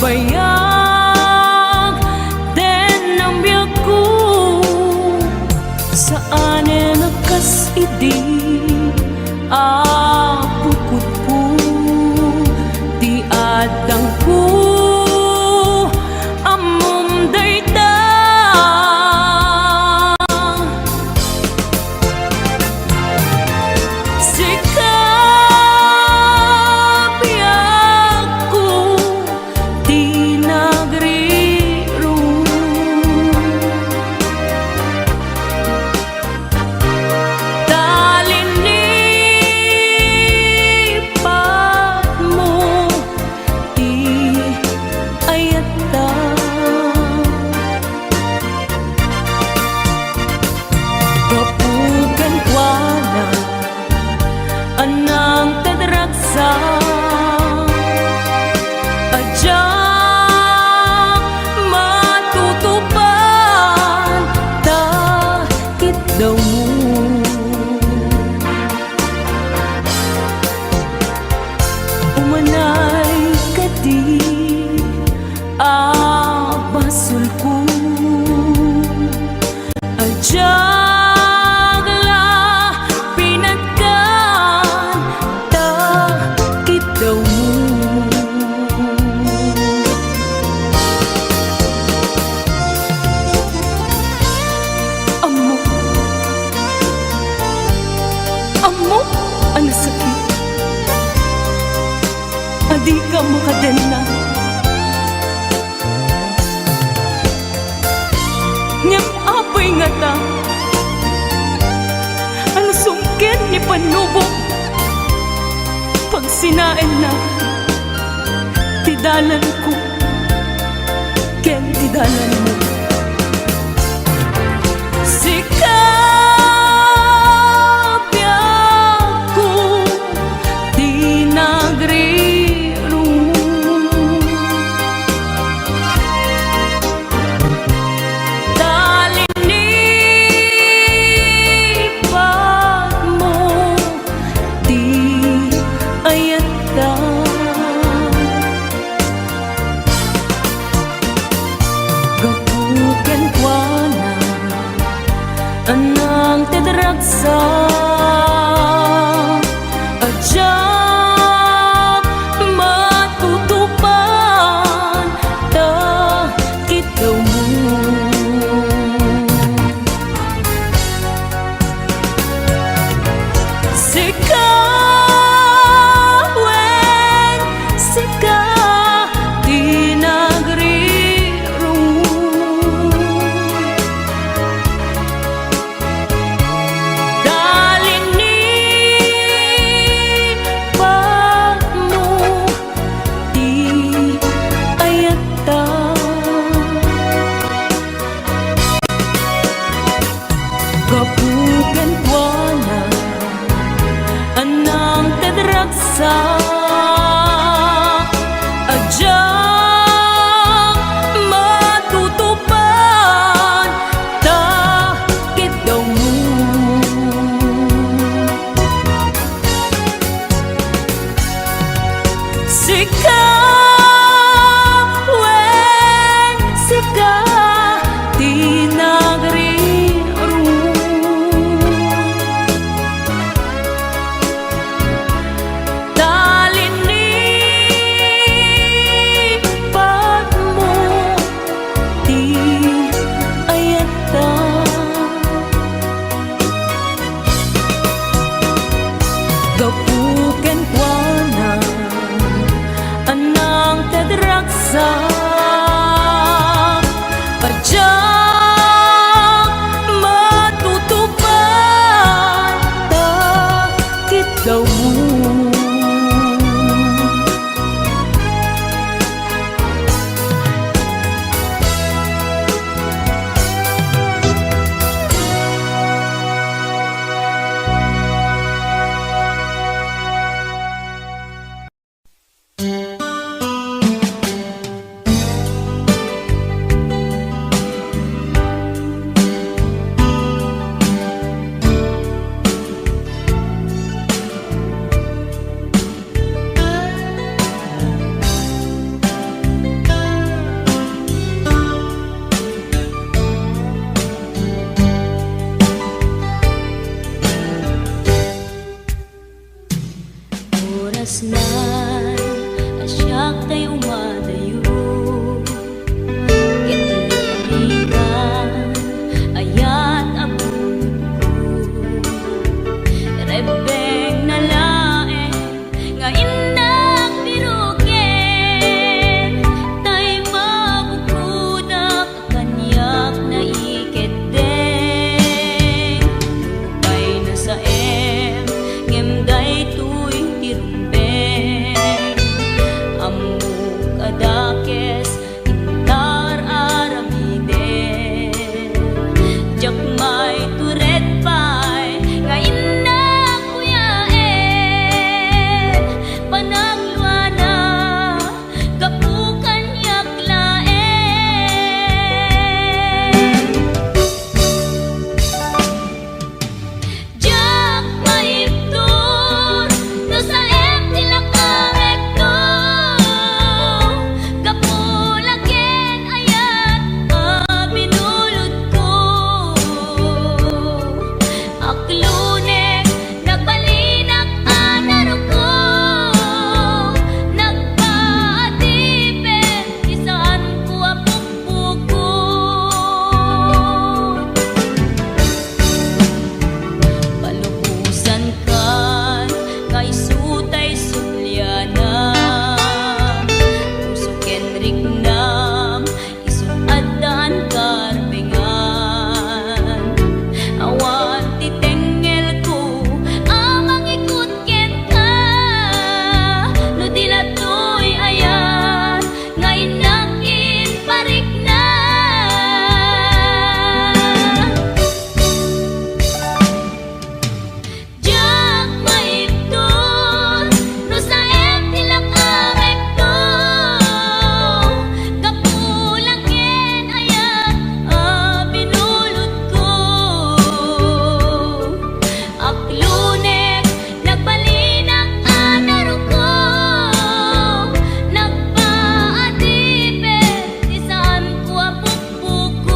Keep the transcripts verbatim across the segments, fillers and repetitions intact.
Bayag den a biagko, saanen a kas idi a pukotko ti addangko, ammom dayta. Sika, biagko, ti nagrirong. Ta linipatmo ti ayatta. Gapu kenkuana a nangted ragsak a diak matutupan ta kiddawmo. Umanay kadi a basolko a diak la pinatgan ta kiddawmo. Ammok, ammok a nasakit a dika makadenna. Ngem apay ngata a nasungkil ni Pannubok, pagsinaenna ti dalanko ken ti dalanmo. Sika, biagko, ti nagrirong. Ta linipatmo ti ayatta. Gapu kenkuana a nangted ragsak a diak matutupan ta kiddawmo. Sika, wen, sika ti nagrirong. Ta linipatmo ti ayatta. Gapu kenkuana a nangted ragsak a diak matutupan ta kiddawmo. Sika, wen, sika ti nagrirong. Ta Nay, a siak tay umadayo, ket liklikan, ayat a bunotko. Rebbengna laeng nga innak biroken, tay mabukodak kaniak naikeddeng. Nupay nasaem, ngem daytoy ti rumbeng. Ammok a dakes, inta ar-aramiden. Diak maitured pay nga innak kuyaen. Panagluana, gapu kaniak laeng. Diak maibtur no saem ti lakamekto, gapu la ken ayat a binulodko. Aklunek, nagbalinak a naruko, nagpaadipen ti saanko a pukpukot. Palubosankan nga isu tay sublianam, puso ken riknam, isu addaan karbengan. Awan ti tengngelko a mangikut kenka, no di la toy ayat nga innak imparikna. Diak maibtur no saem ti lakamekto, gapu la ken ayat a binulodko. Aklunek, nagbalinak a naruko, nagpaadipen ti saanko a pukpukot.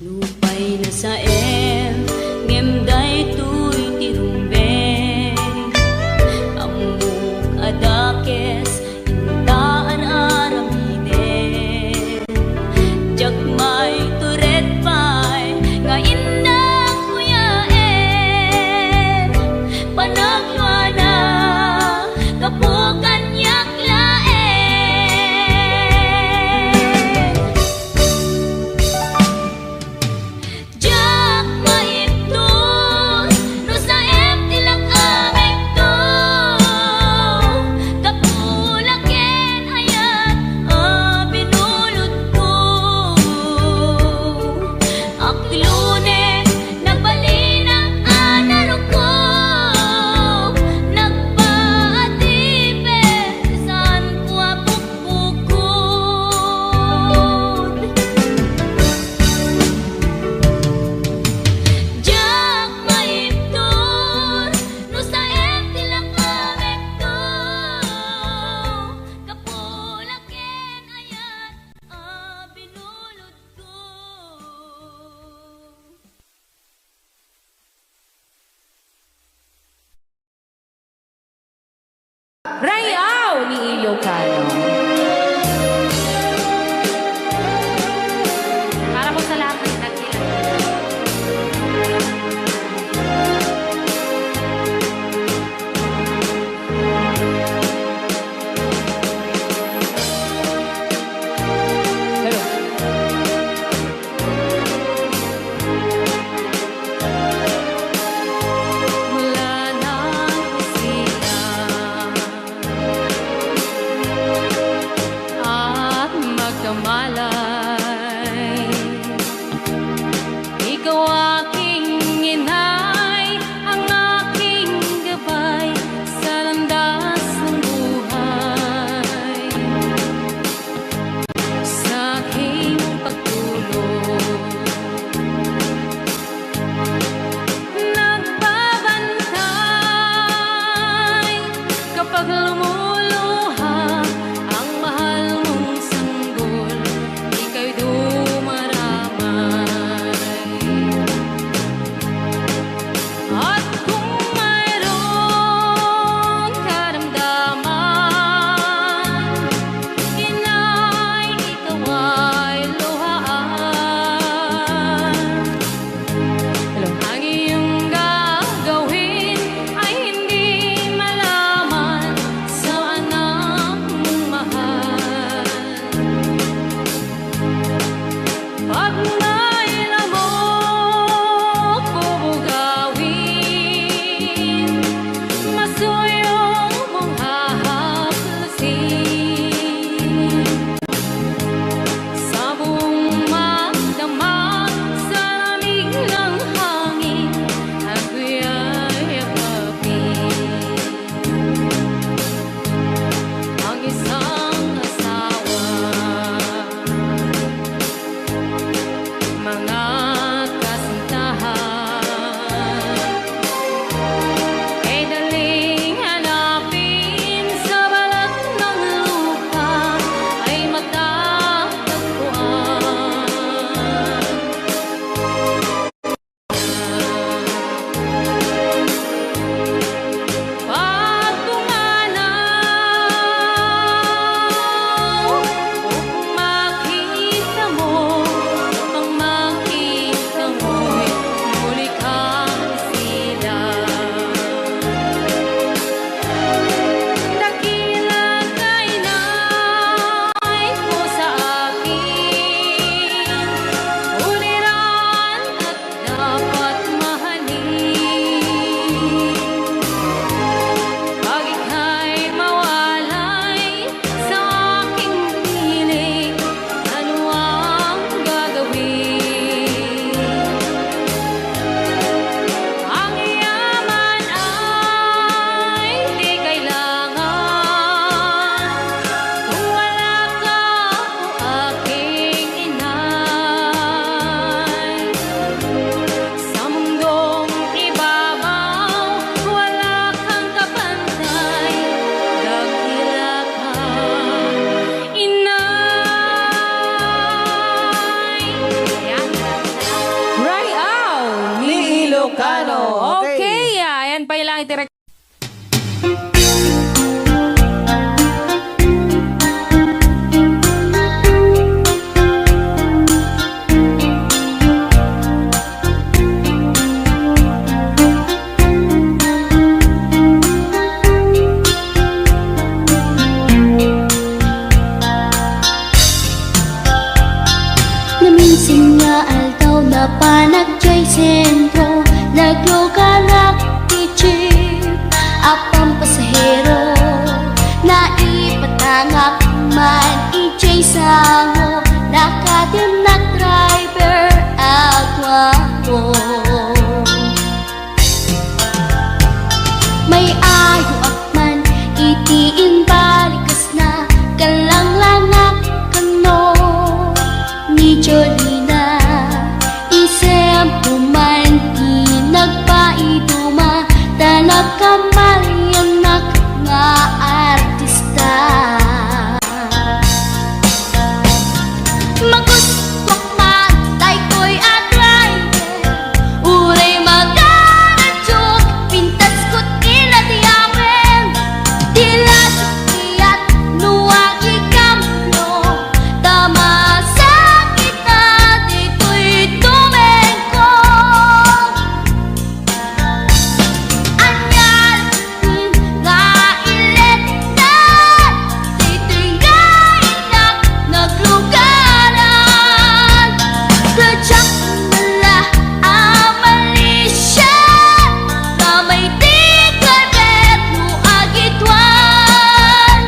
Nupay nasaem, ngem daytoy ti rumbeng. Ammok a dakes, inta ar-aramiden. Diak maitured pay nga innak kuyaen. Panagluana, gapu kaniak laeng. Diak maibtur no saem ti lakamekto, gapu la ken ayat a binulodko. Aklunek, nagbalinak a naruko, nagpaadipen ti saanko a pukpukot. Diak maibtur no saem ti lakamekto, gapu la ken ayat a binulodko. Ray-aw ni Ilocano. Para po sa lahat ng nagkilala. Hello. Mula nang isilang Dapat mahalin, pag ika'y mawalay sa aking piling, ano ang gagawin? Ang yaman ay di kailangan kung wala ka, o aking inay. Sa mundong ibabaw, wala kang kapantay, dakila ka, inay. Yan. Ray Aw ni Ilocano. Okay. Okay, ah, ayan pa lang iti rek- Naminsan nga aldaw, napanak jay sentro, naglugarak ti jeep a pampasahero. Naipatangak man ijay sango, nakatimnak driver a guapo. May ayoak man iti imbalikas na, kallanglangak kano ni Jolina. Isem ko man ti nagpaiduma, ta nakamaliannak nga artista. Magustuak man daytoy a driver, uray magaradio, pintas ket inadiamen. Di la siak no agikambio, ta masakit na ditoy tumengko. Ania nga iletna, ditoy nga innak naglugaran. Diak la a malisia, ta may ti driver no agituan.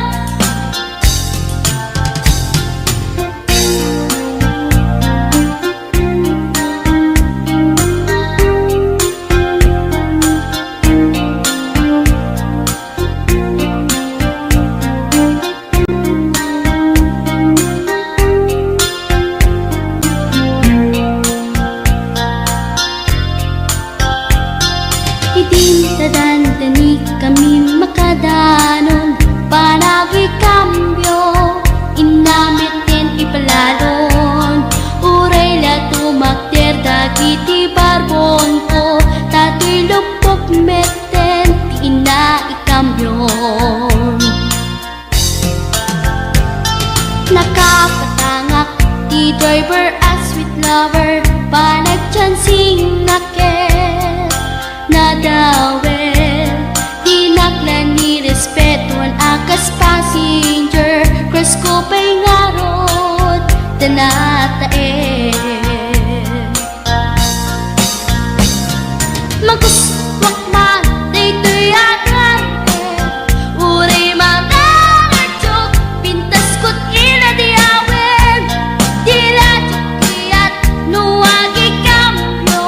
Idin ta dandani kami makadanon, panagikambio, innamet ten ipalalon. Uray la tumakder dagiti barbonko, ta toy luppok met ten ti inna ikambion. Nakapatangak ti driver a sweet lover, panagchancing na ket nadawel. Dinak la ni respetuan a kas passenger, crush ko pay ngarud ta nataen. Magustuak man daytoy a driver, uray manangadyo, pintas ket inadiawen. Di la diak kayat no agikambio,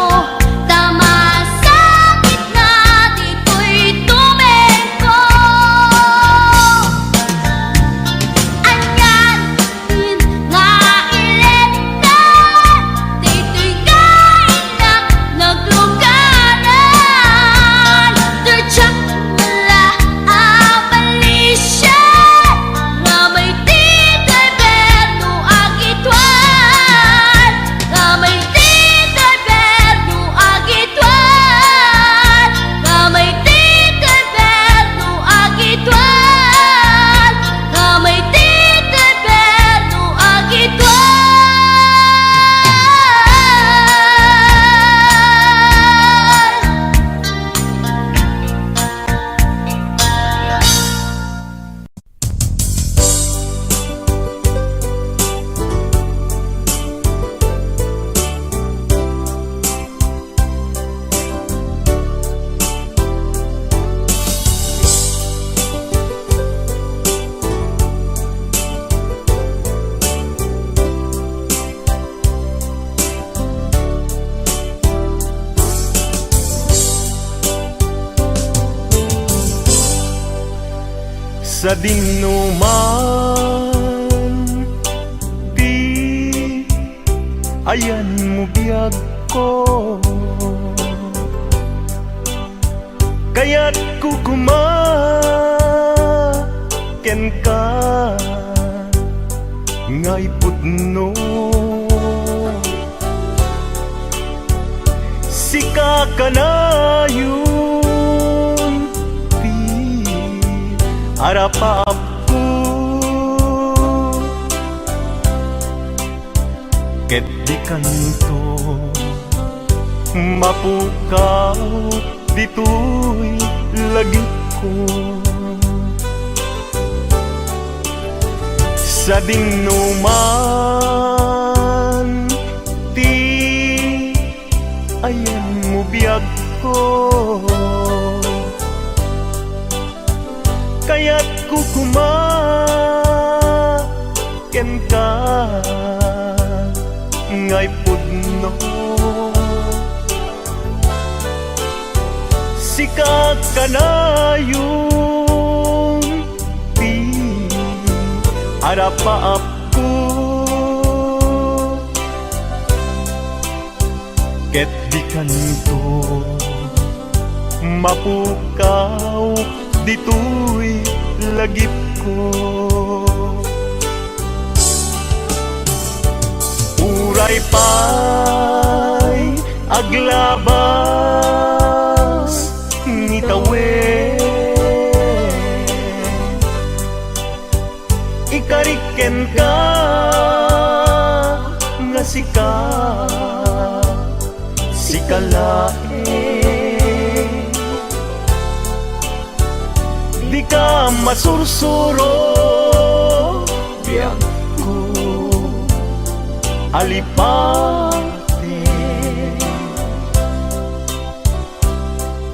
ta masakit na ditoy tumengko. Anian nga iletna, daytoy nga innak naglugaran. Sadinoman ti ayanmo biagko, kayatko koma kenka nga ipudno. Sika kanayon ti arapaapko, ket dikanto mapukaw ditoy lagipko. Sadinoman ti ayanmo biagko, kayatko koma kenka nga ipudno. Sika kanayon ti arapaapko, ket dikanto mapukaw ditoy lagipko. Uray pay aglabas ni tawen, ikarik kenka nga sika, sika laeng. Dika masursuro, biagko, alipate.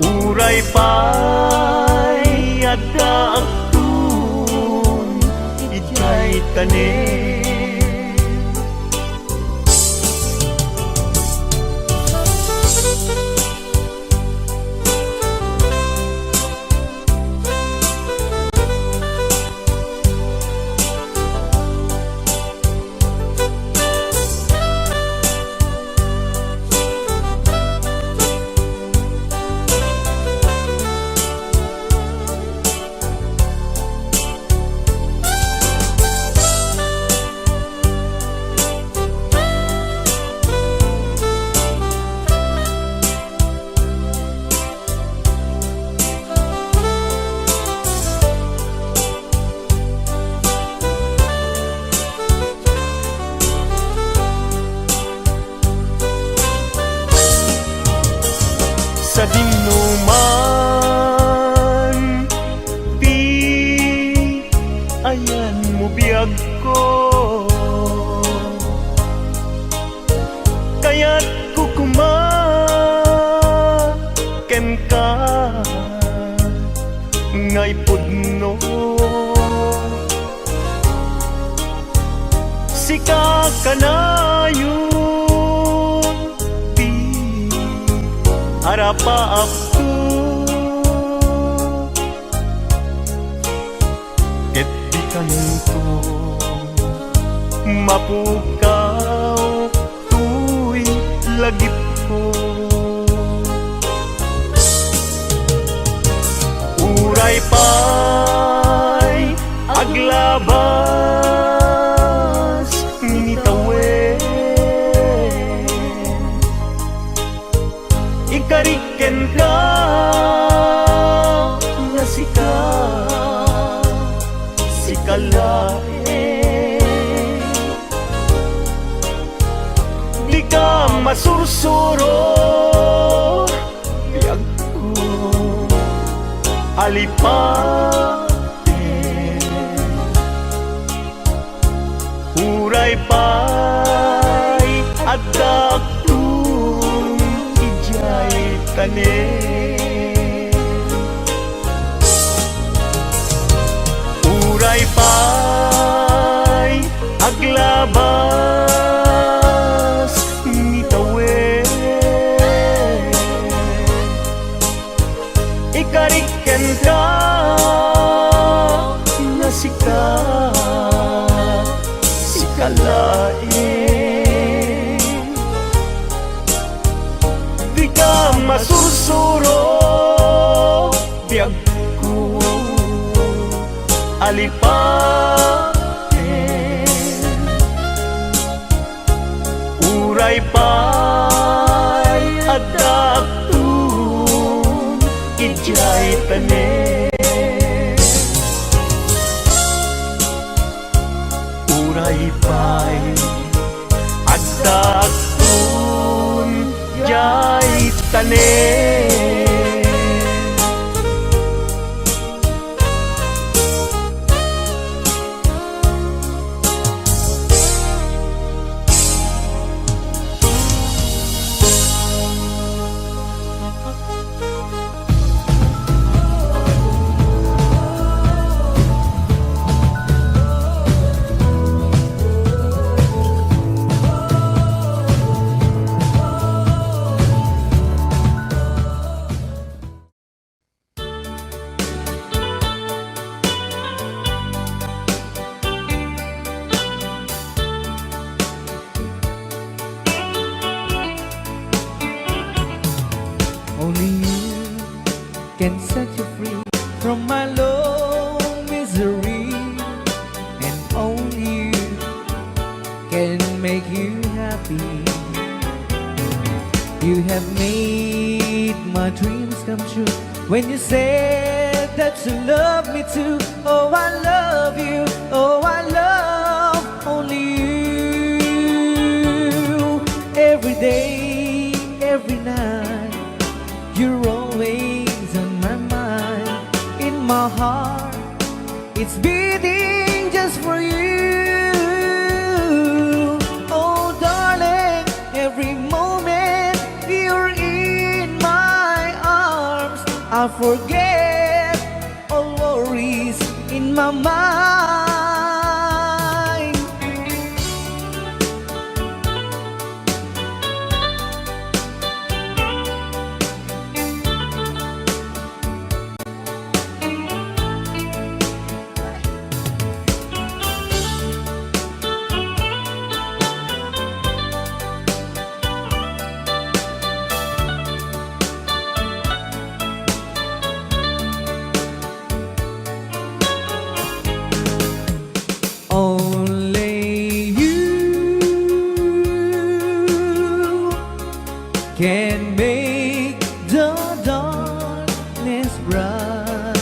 Uray pay adda agtun idiay tanem. Sadinoman ti ayanmo biagko, kayatko koma kenka nga ipudno. Sika kanayon ti arapaapko, ket dikanto mapukaw toy lagipko. Uray pay aglabas ni tawen, ikarik kenka nga sika, sika laeng. Dika masursuro, biagko, alipate. Uray pay adda agtun idiay tanem. Uray pay aglabas ni tawen, ikarik kenka Sursuro, biagko, alipaten. Uray pay addaakton idiay tanem. Uray pay addaakton diay tanem. Only you can set you free from my long misery, and only you can make you happy. You have made my dreams come true when you said that you love me too. Oh, I love you. Oh, I love only you. Every day, every night, you're always on my mind. In my heart, it's beating just for you. Oh, darling, every moment you're in my arms, I forget all worries in my mind. Only you can make the darkness bright.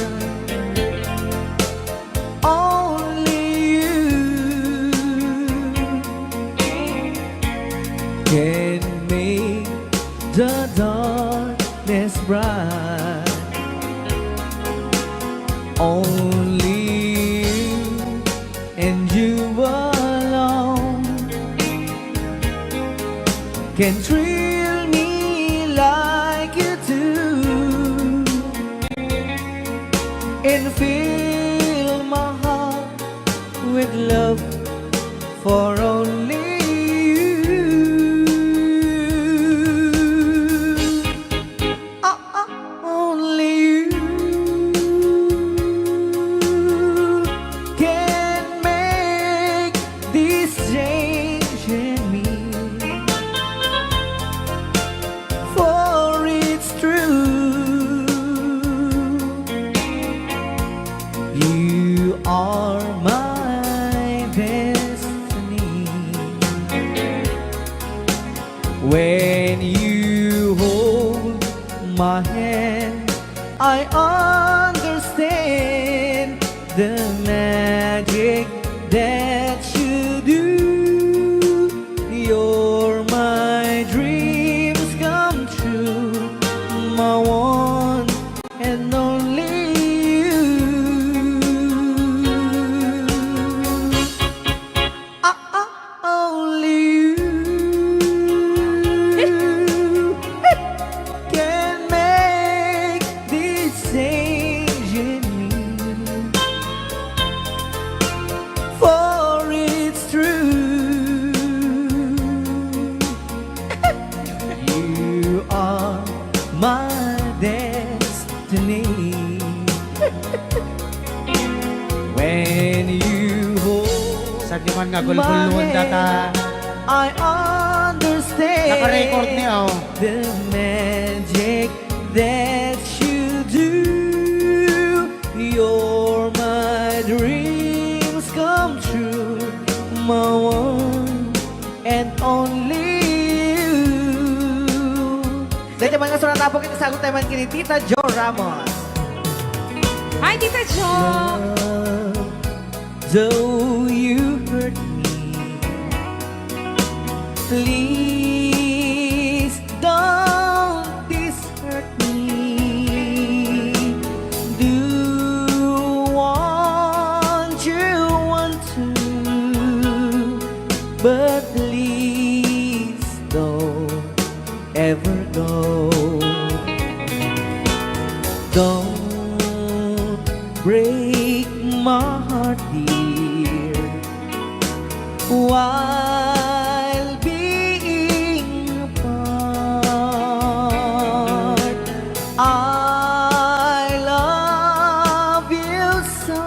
Only you can make the darkness bright. Only you and you alone can thrill me like you do and fill my heart with love for only you. Ah, ah, only you can make this change in me. For it's true, you are my destiny. When you hold my hand, I understand the magic that you do. You're my dreams come true, my one and only you. Ah, ah, only you can make this change in me. For it's true, you are my destiny. When you hold Saan di man nga gulgulon data? I understand Naka-record ni, oh. The man Magic that you do. You're my dreams come true, my one and only you. Dayta man nga surat, apo, ket isaguttayo man ken ni Tita Jo Ramos. Hi, Tita Jo! Love, though you hurt me, please don't desert me. Do want you want to, but please don't ever go. Don't break my heart, dear, while being apart. I love you so,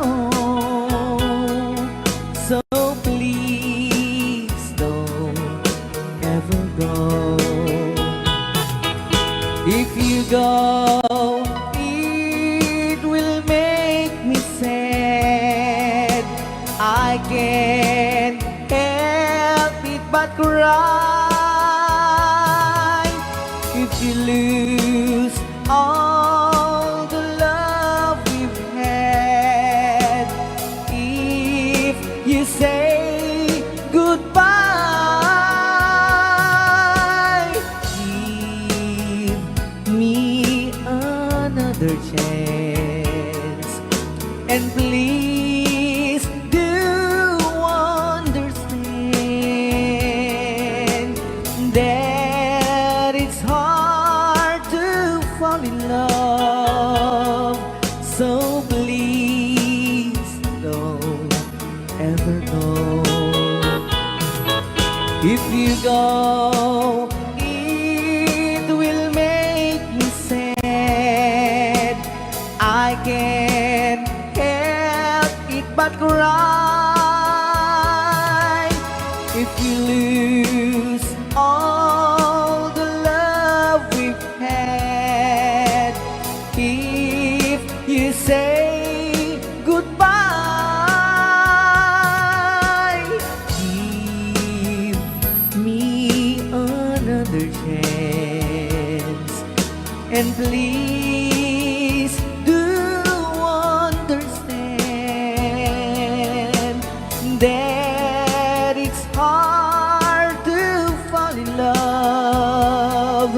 so please don't ever go. If you go, it will make me sad. I can't help it but cry. If you lose all the love we've had, if you say goodbye, give me another chance. And please do understand that it's hard to fall in love. So please don't ever go. If you go, it will make me sad. I can't help it but cry. If you lose all the love we've had, if you say goodbye, give me another chance. And please do understand that it's hard to fall in love.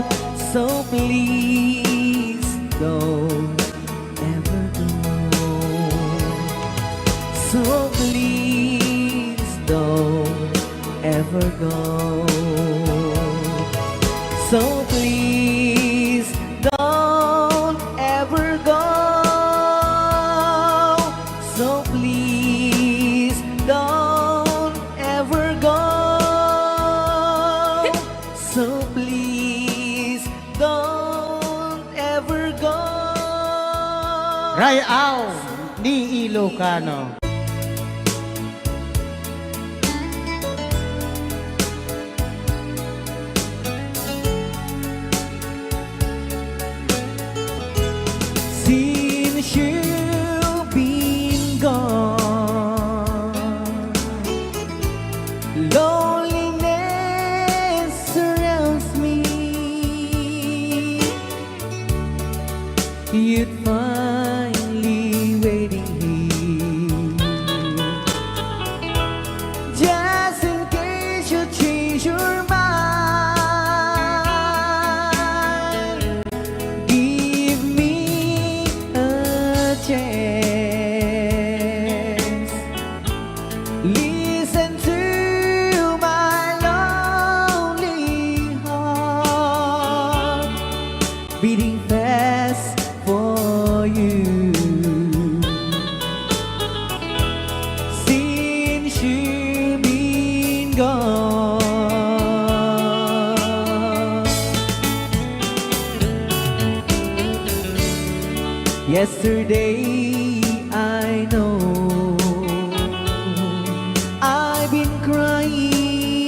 So please don't ever go. So please don't ever go. So please don't ever go. So please don't ever go. So please don't ever go. Ray-aw ni Ilocano. Since you've been gone, loneliness surrounds me. You'd find me waiting here, just in case you change your mind. Give me a chance. Listen to my lonely heart beating fast for you. Since you've been gone, yesterday I know I've been crying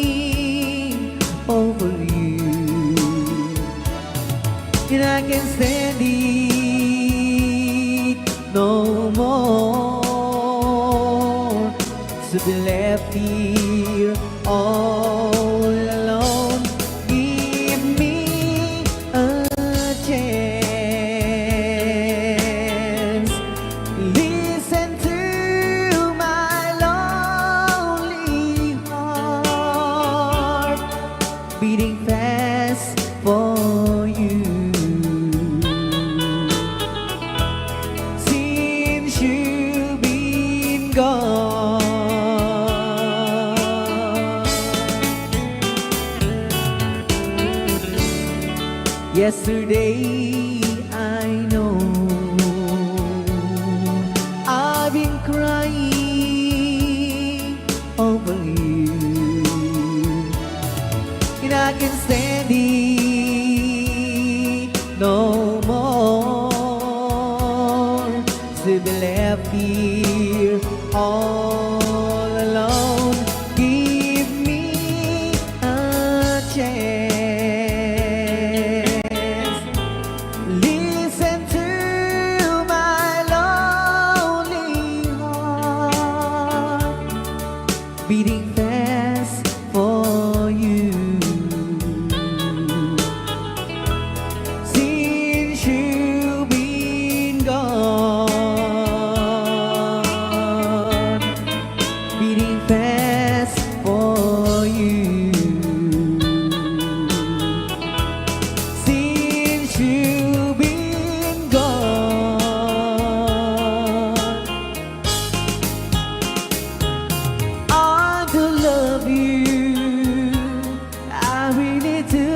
over you. And I can stand it no more to be left here all alone. Give me a chance. Listen to my lonely heart beating fast for you since you've been gone. Yesterday, I know I've been crying over you, and I can stand it no more to be left here all alone. Give me a chance. Listen to my lonely heart beating fast for you since you've been gone. Beating fast for you since you've been gone. I do love you, I really do.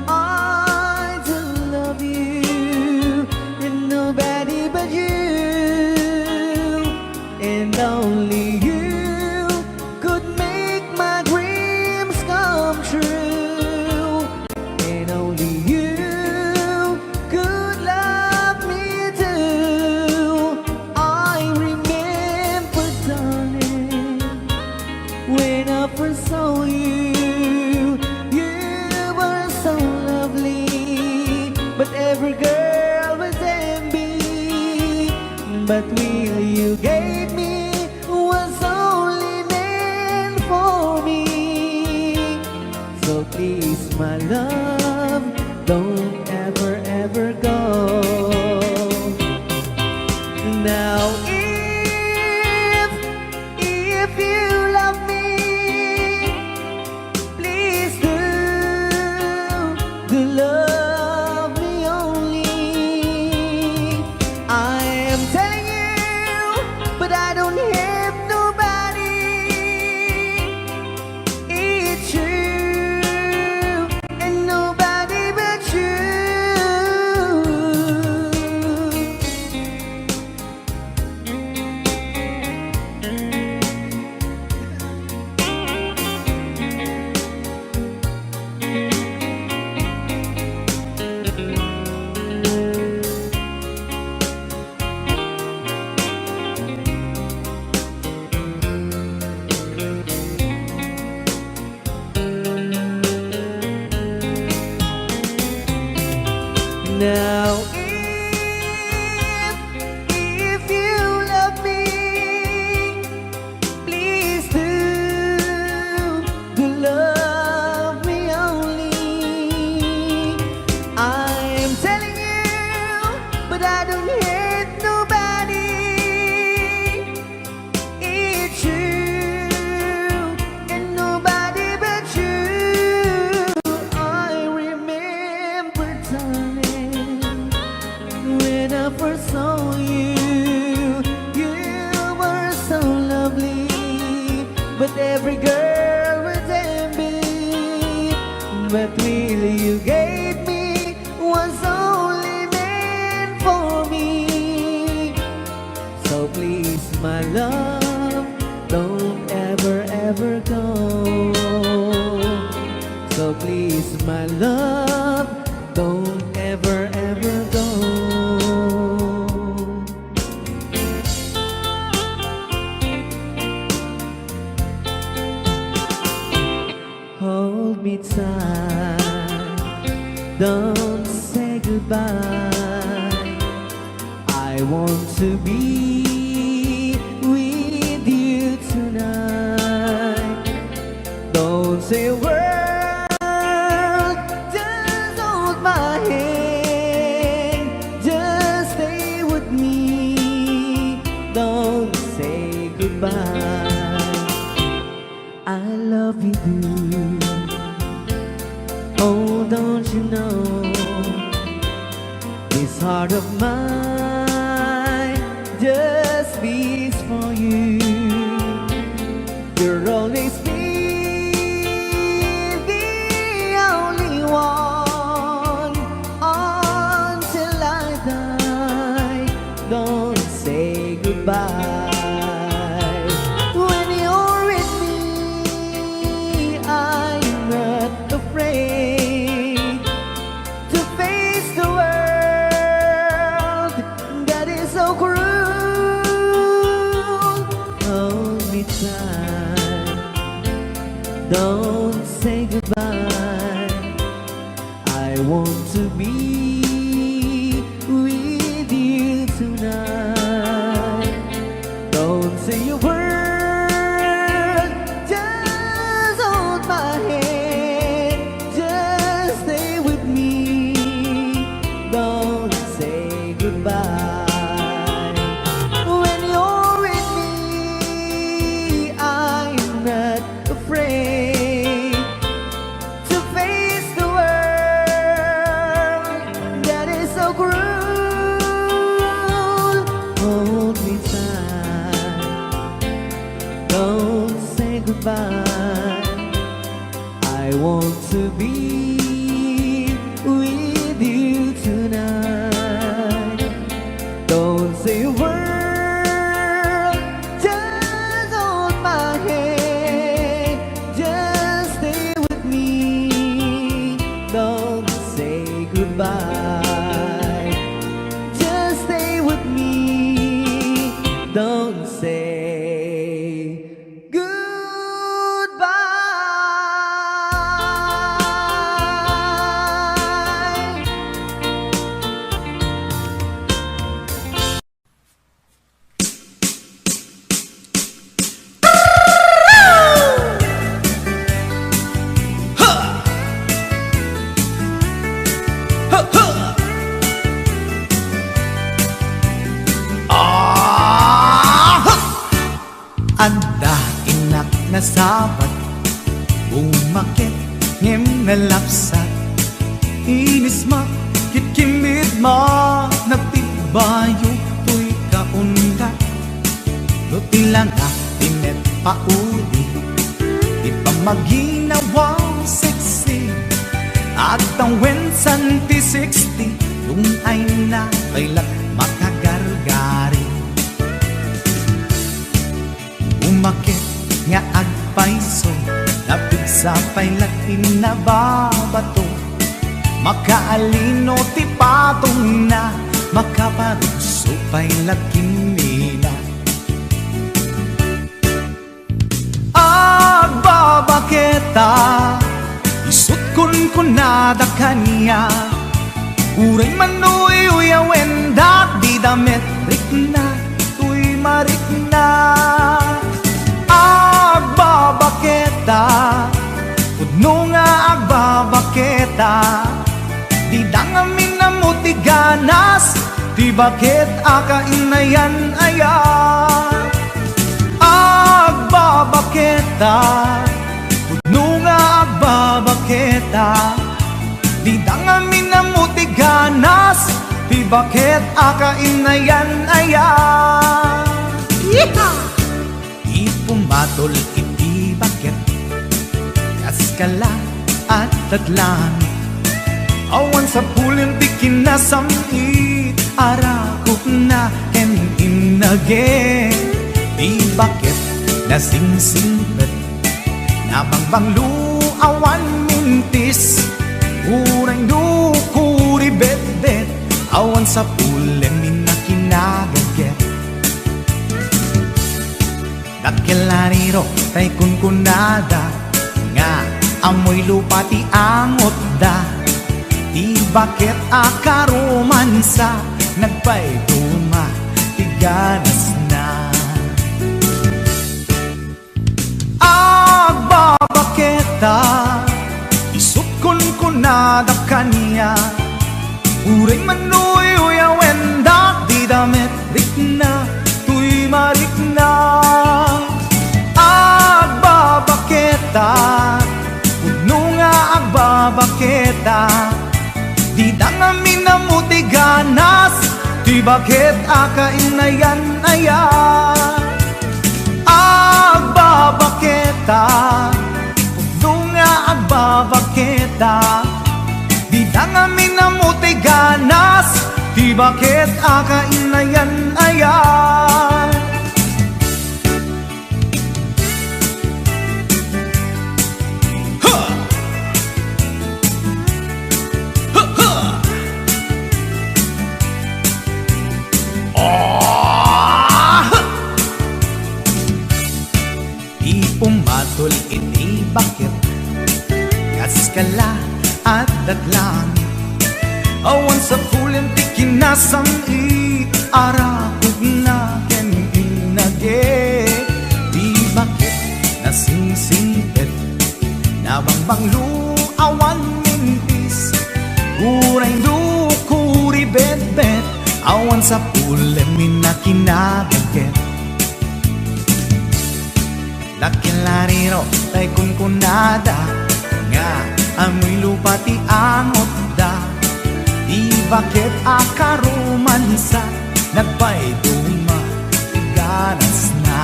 I do love you, and nobody but you, and only you could make my dreams come true. And only you could love me too. I remember, darling, when I first saw you, you were so lovely. But every girl was envy. But will you gave me was only meant for me. So please, my love, don't ever, ever go. Now, if, if you love me, please do, do love me only. I am telling you, but I don't have nobody. It's true, and nobody but you. Now, if, if you love me, please do, do love me only. I am telling you, but I don't hate nobody. It's you and nobody but you. I remember, darling, when I first saw you, you were so lovely, but every girl was envy. But really, you gave me was only meant for me. So please, my love, don't ever, ever go. So please, my love, don't ever, ever go. Hold me tight, don't Don't say goodbye. I want to be with you tonight. Don't say a word, just hold my hand, just stay with me. Don't say goodbye. I love you, do. Oh, don't you know? This heart of mine just beats for you. You'll always be the only one until I die. Don't say goodbye. When you're with me, I'm not afraid to face the world that is so cruel. Hold me tight. Don't say goodbye. I want to be with you tonight. Don't say a word, just hold my hand, just stay with me. Don't say goodbye. When you're with me, I'm not afraid to face the world that is so cruel. Hold me tight. Don't say goodbye. I want to be with you tonight. Don't say a word, just hold my hand, just stay with me. Don't say goodbye, just stay with me. Don't say goodbye. Adda innak nasabat, bumaket ngem nalapsat. Inismak ket kimmidma, nagtibbayo toy kaundat. No ti langak ti met pauli, ti pammaginawa sexy. Agtawen san ti sixty, dungayna pay la makagargari. Umaket nga agpayso, napigsa pay la ti nababato. Makaalino ti patongna, makaparugso pay la kimmina. Agbabaketa, isut' kunkunada kaniak. Uray man uyuyawen, dagiti damit rikna, toy marikna. Agbabaketa, pudno nga agbabaketa. Dida ngamin ammo ti ganas, ti baket a kainayan-ayan. Agbabaketa, pudno nga agbabaketa. Dida ngamin ammo ti ganas, ti baket a kainayan-ayan. Yeehaw! Ipumadol iti baket, kas kala, adda langit. Awan sapulen ti kinasam-it, arakupna ken innaget. Ti baket nasingsingpet, nabangbanglo, awan mintis. Uray no kuribetbet, awan sapulen innakinagaget. Dakkel a riro tay kunkunada, nga ammoy lupa ti angotda. Ti Baket a karomansa, nagpayduma ti ganasna. Agbabaketa, isut' kunkunada kaniak, uray manuyuyawendak dida met rikna, toy marikna. Agbabaketa, pudno nga agbabaketa, dida ngamin ammo ti ganas, ti baket a kainayan-ayan. Agbabaketa, pudno nga agbabaketa, dida ngamin ammo ti ganas, ti baket a kainayan-ayan. Ha! Ha, ha! Ah! Ti umatul iti baket, kas kala adda langit. Awan sapulem ti kinasam-it, arakupna ken innaget. Ti baket nasingsingpet, nabangbanglo, awan mintis, uray no kuribetbet, awan sapulem ni nakinabaket. Dakkel a riro tay kunkunada nga amoy lupa ti angotda. Ti baket a karomansa, nagpayduma ti ganasna.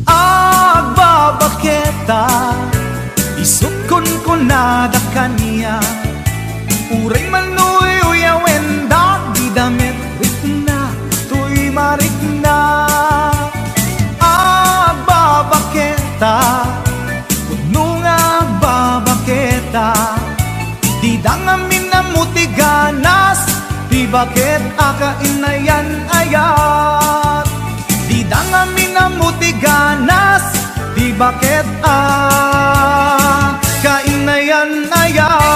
Agbabaketa, isut' kunkunada kaniak, uray manuyuyawendak dida met rikna, toy marikna. Agbabaketa, pudno nga agbabaketa, dida ngamin ammo ti ganas, ti baket a kainayan-ayan. Dida ngamin ammo ti ganas, ti baket a kainayan-ayan.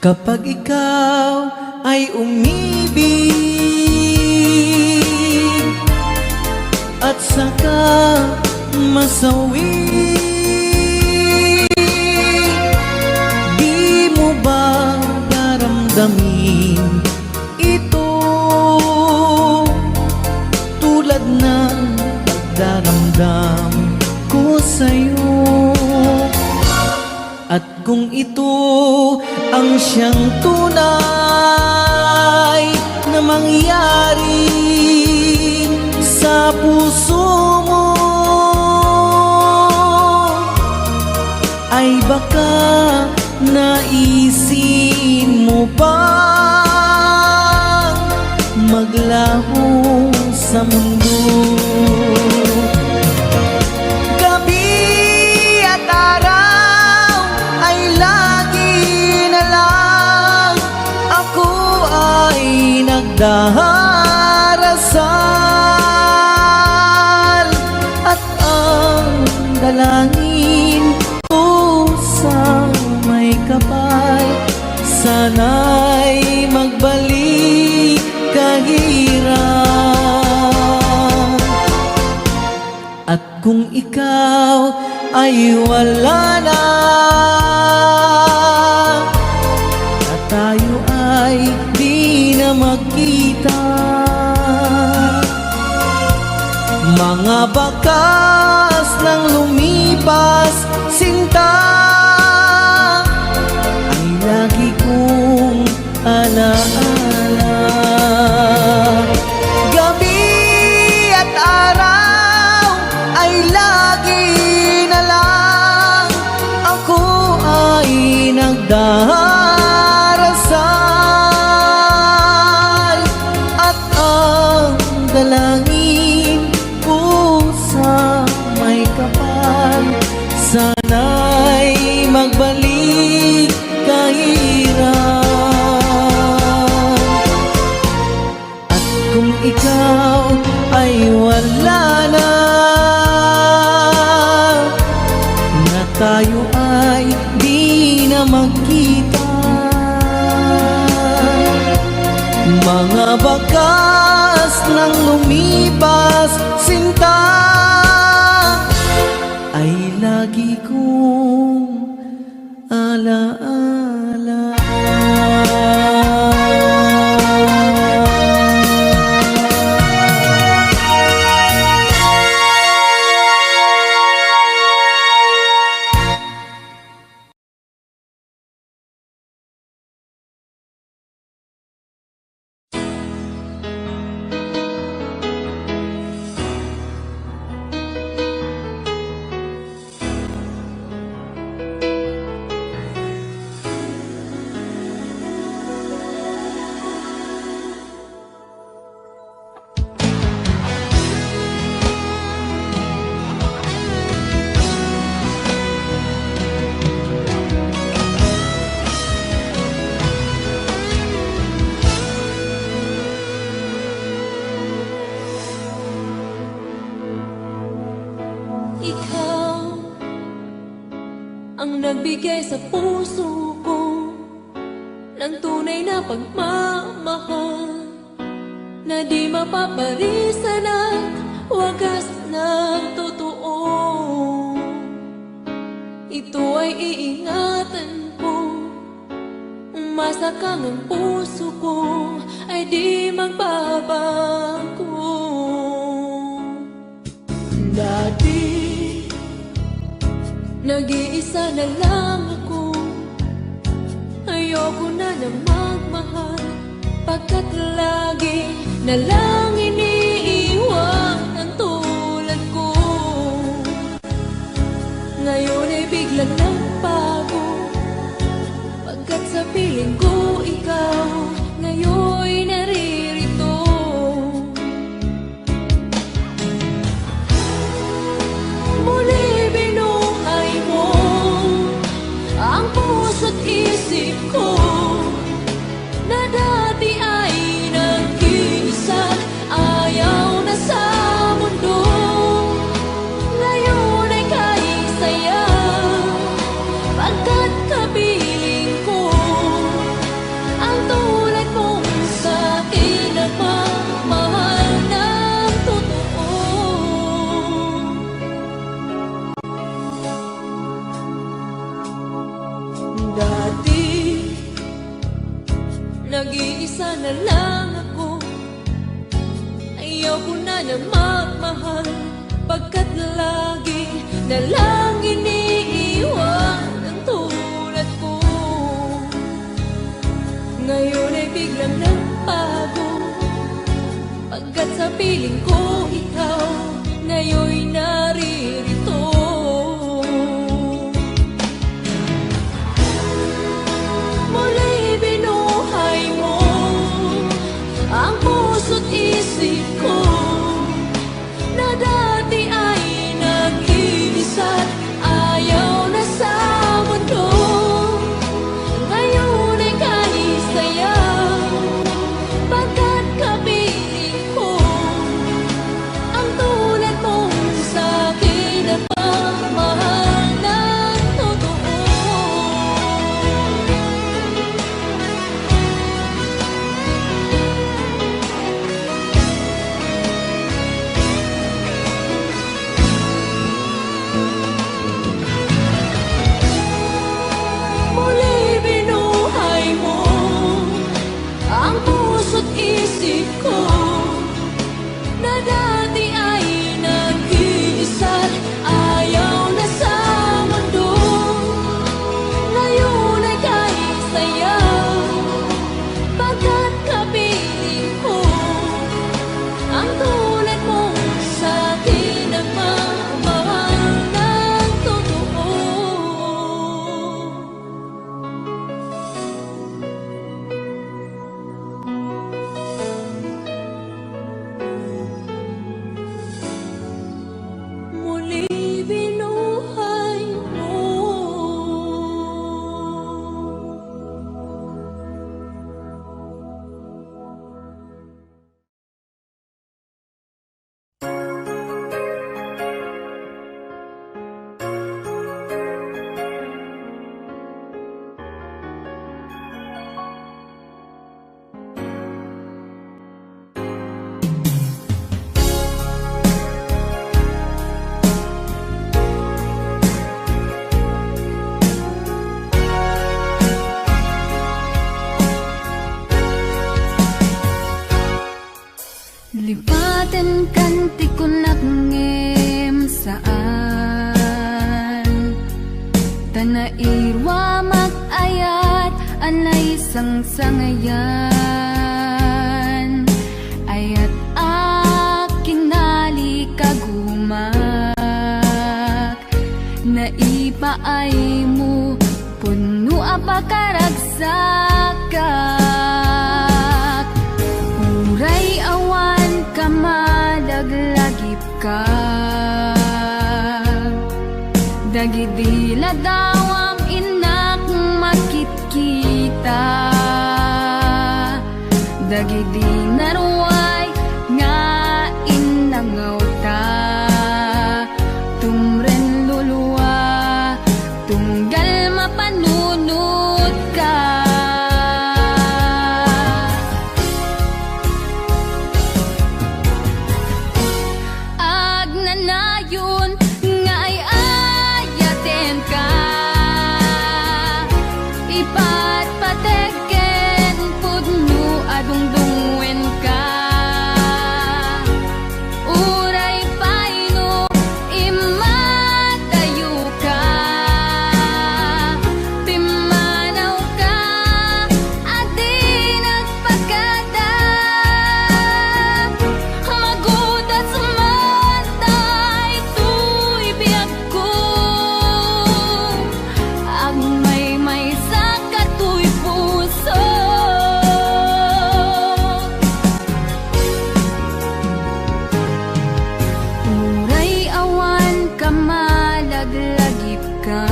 Kapag ikaw ay umibig at saka masawi, di mo ba daramdamin ito tulad ng pagdaramdam ko sa'yo? At kung ito ang siyang tunay na mangyari sa puso mo, ay baka naisin mo pang maglaho sa mundo. Gabi at araw ay lagi na lang ako ay nagdarasal, at ang dalangin ko sa may kapal, sana'y magbalik ka, hirap. At kung ikaw ay wala na, at tayo ay di na magkita, mga bakas ng lumipas, sinta, ay lagi kong alaala. Gabi at araw ay lagi na lang ako ay nagdarasal. Ikaw ay wala na, na tayo ay di na magkita. Mga bakas ng lumipas, sinta, ay lagi kong alaala. Ikaw ang nagbigay sa puso ko ng tunay na pagmamahal na di mapaparisan at wagas na totoo. Ito ay iingatan ko. Umasa kang ang puso ko ay di magbabago. Dati, nag-iisa na lang ako. Ayoko na na magmahal, pagkat lagi na lang iniiwan ang tulad ko. Ngayon ay biglang nagbago, pagkat sa piling ko ikaw ngayon naririto. Muli binuhay mo ang puso't isip ko, na dati ay nagkiisa, ayaw na sa mundo. Ngayon ay kaisa ya, pagkat kapiling ko ang tulad mong sa akin nagmamahal ng totoo. Dati, nag-iisa na lang ako. Ayoko na na magmahal, pagkat lagi na lang iniiwan ang tulad ko. Ngayon ay biglang nagbago, pagkat sa piling ko ikaw ngayon naririto. Muli binuhay mo ang puso't isip ko, na dati ay nag-iisa't ayaw na sa mundo. Ngayon ay kaisa ya, pagkat kapiling ko ang tulad mong sa akin nagmamahal ng totoo. Ipatenkan ti kunak ngem saan. Ta nairuamak ayat a naisangsangayan. Ayat a kinalikagumak. Naipaaymo, pudno a pakaragsakak. Uray awan ka malaglagipka. Dagidi ladawam innak makitkita. Dagidi naruay nga innangawta. Tumren lulua, tunggal mapanunotka. Agnanayon nga ay-ayatenka. Ipatpatek ken pudno a dungdungngoenka. Uray pay no immadayoka, pimmanawka a di nagpakada. Magudas man daytoy biag ko, agmaymaysa katoy puso. Uray awan ka malaglagipka,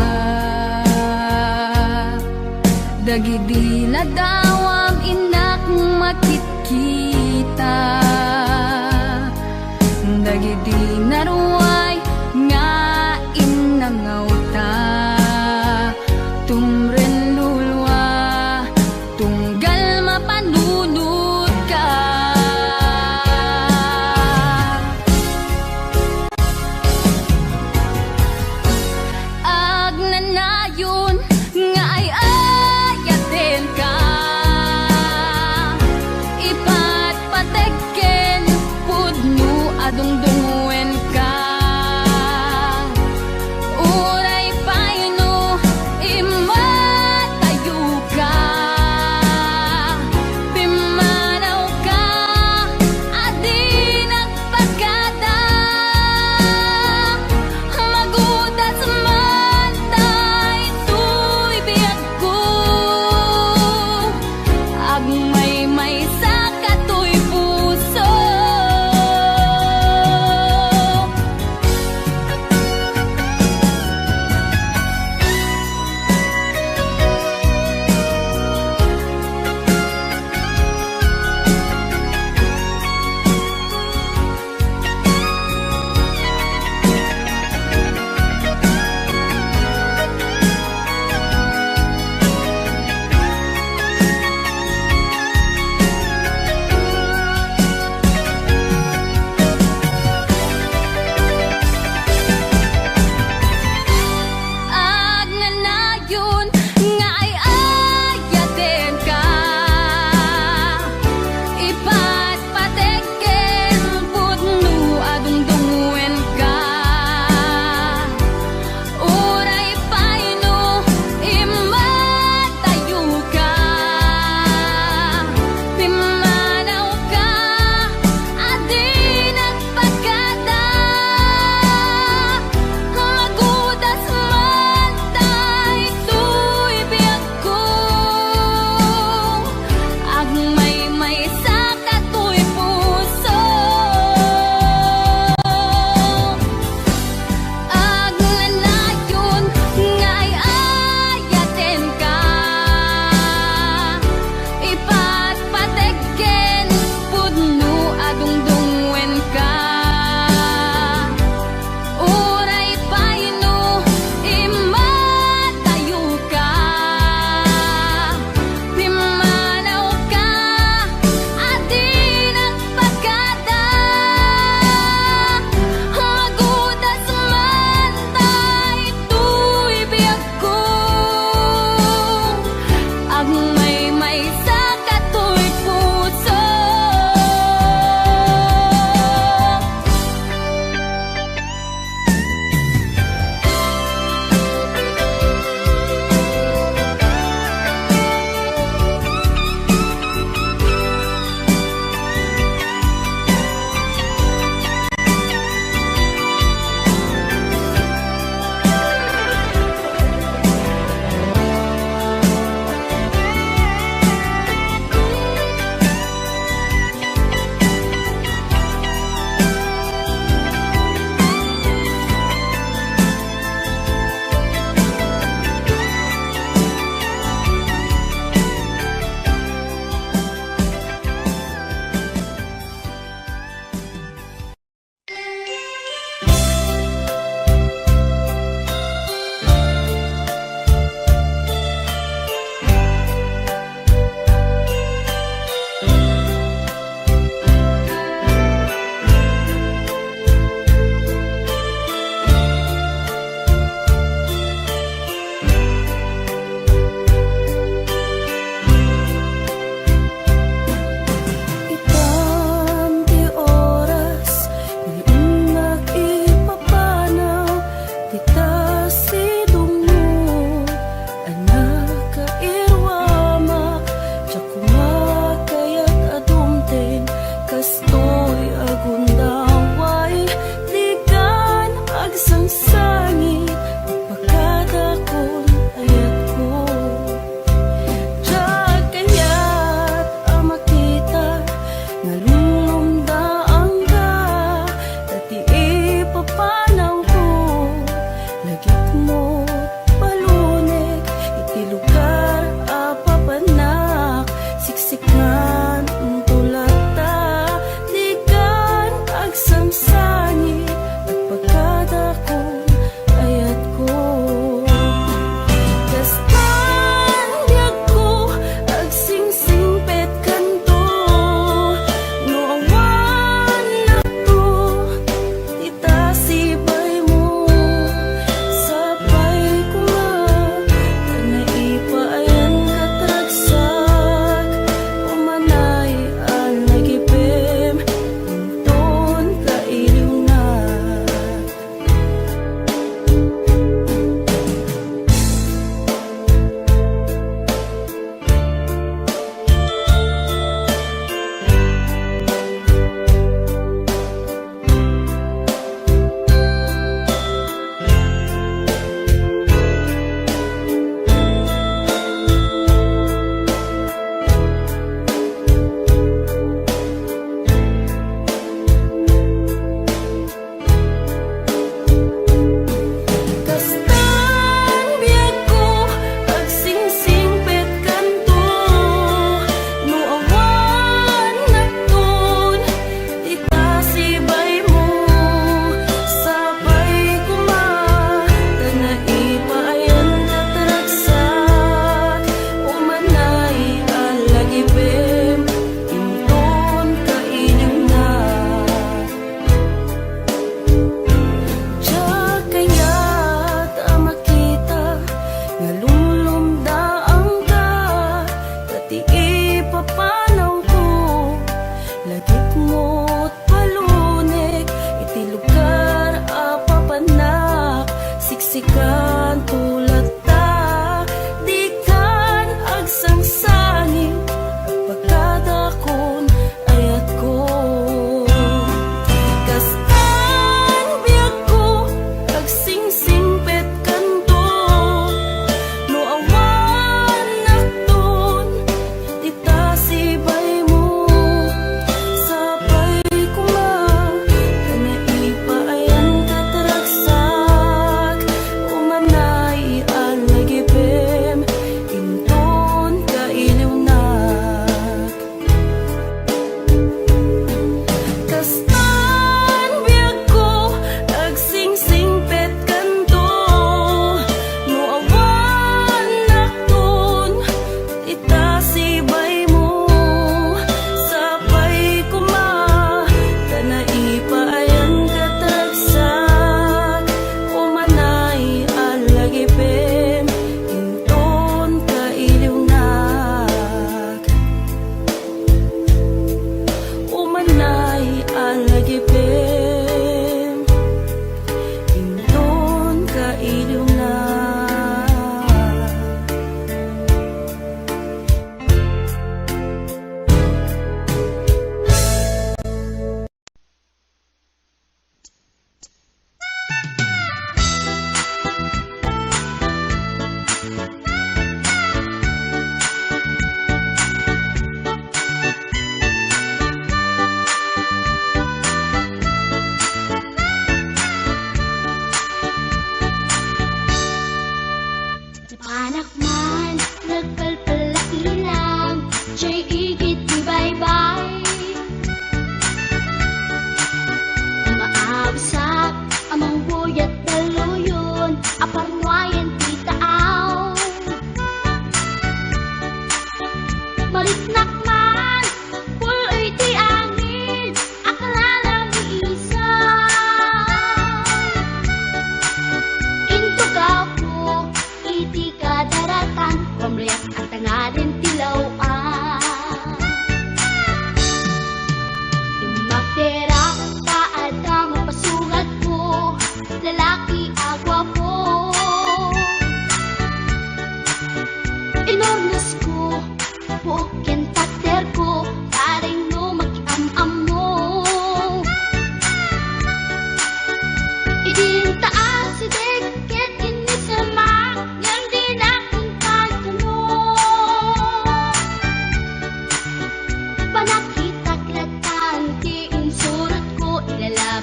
dagidi ladawam innak makitkita. Dagidi naruay nga innangawta, tumren lulua, tunggal mapanunotka. Agnanayon nga ay-ayatenka.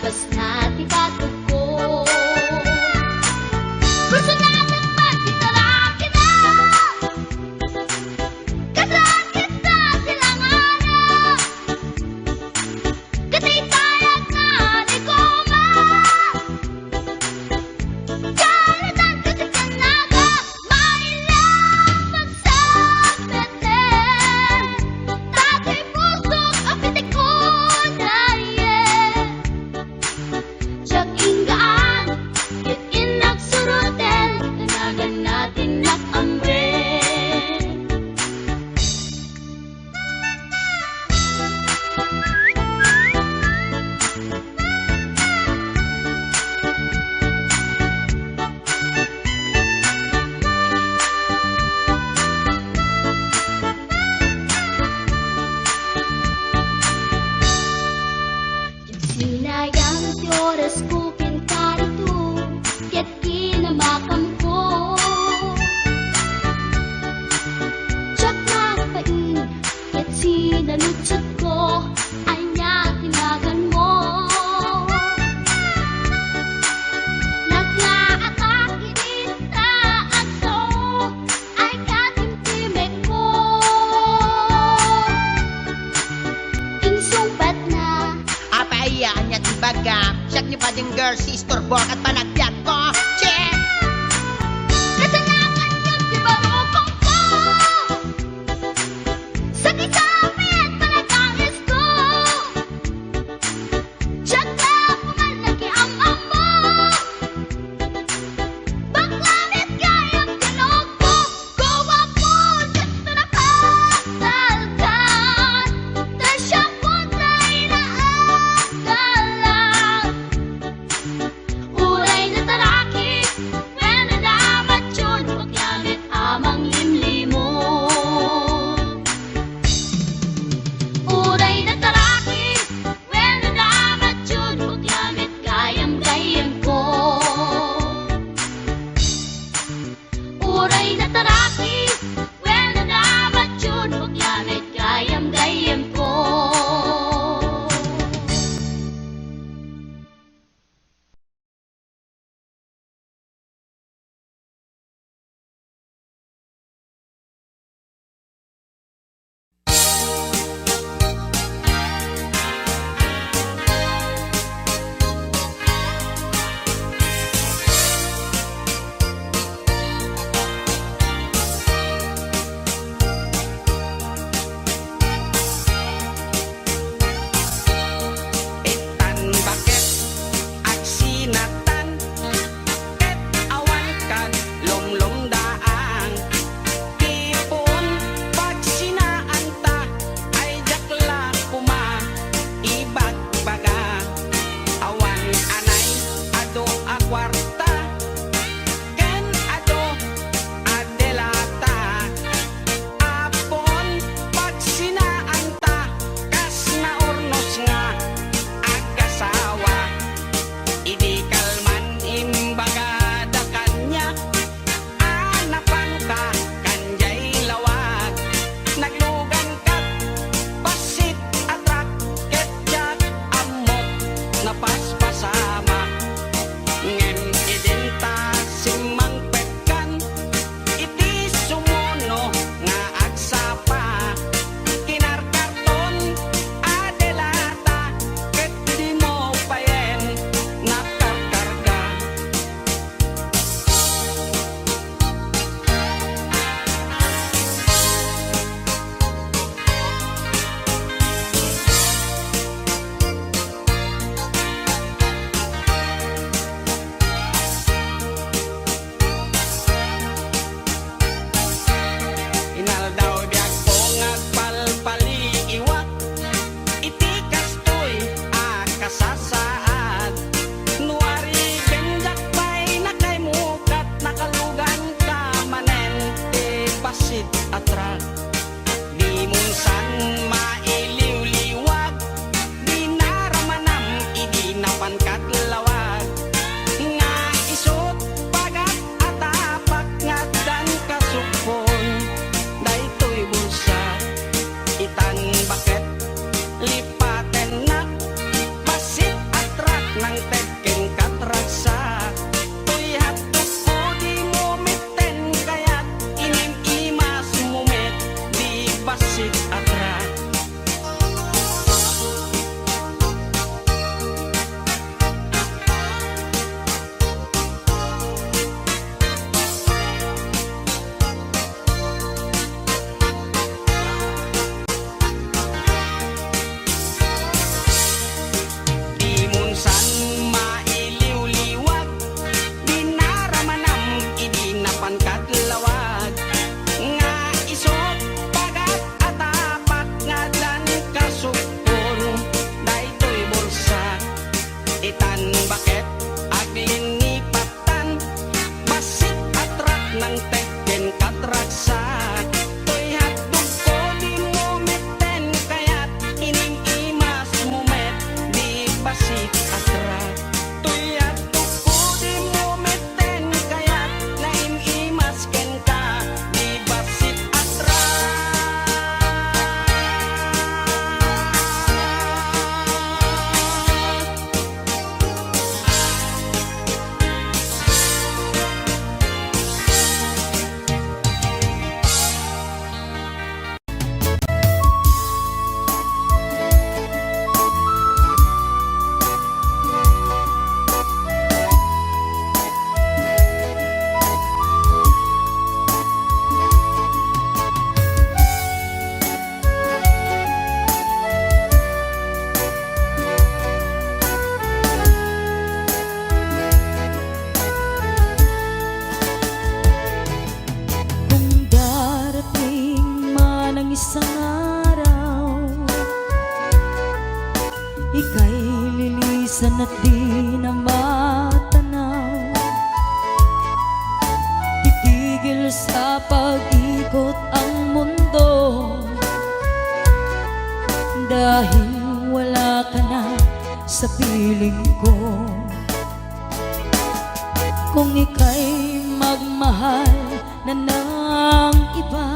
Kas na ti patudko. Personal man ti tarakina. Kasakit na silangana. Katitayag na ni Goma. Kalatan ka sa tiyan na ka. Maila pagsakmeten. Tatay pusok a pitikon na iye. Siak inggaan, ket innak suroten, danagan na ti innak ammen. Sinayang ti orasko ken karito, ket kinamakamko. Diak nagbain, ket sinaludsodko, ania ti naganmo? Naglaaka idi ta agso, ay katimtimekko. Insungbatna. Apay aya, ania ti bagam? Siak ni Bading Girl, si Istorbo, ket panagbiagko. Che! Kasanakan yun ti barukongko. Sakit sa apit, panagangis ko. Diak la pumalagi am-ammo. Bakla met gayam ti lugko. Guwapo, diak to napagtalkan. Ta siak pay ti inaagalan. Uray natarakid, Kay lilisan at di na matanaw. Titigil sa pag-ikot ang mundo. Dahil wala ka na sa piling ko. Kung ika'y magmahal na ng iba,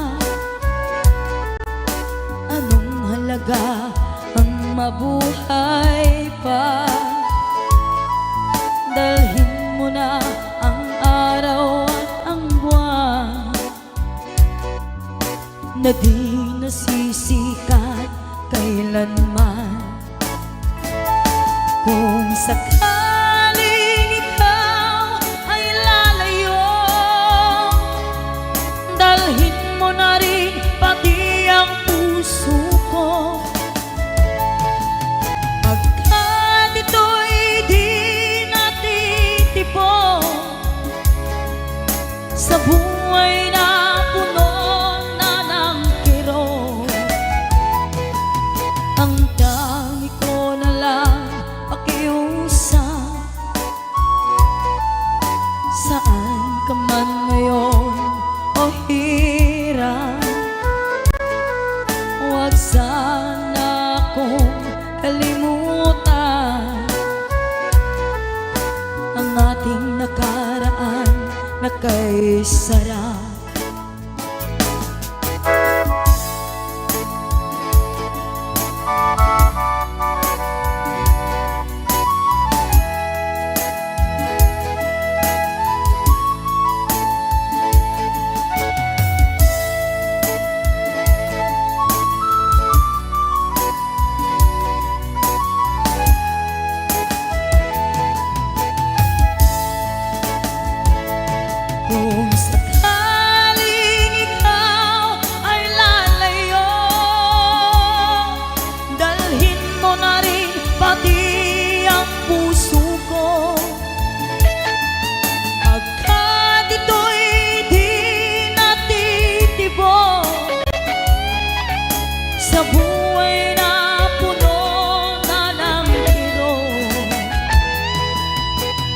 anong halaga ang mabuhay pa? Dalhin mo na ang araw at ang buwan na di nasisikat kailanman. Kung sakaling ikaw ay lalayo, dalhin mo na rin pati ang puso ko. Pagkat ito'y di natitipon sa buhay na puno na ng kirot. Ang tangi ko na lang pakiusap, saan ka man ngayon, o hirang, huwag sana akong kalimutan ang ating nakaraan na kay sarap. Kung sakaling ikaw ay lalayo, dalhin mo na rin pati ang puso ko. Pagkat ito'y di natitibok sa buhay na puno na ng kirot.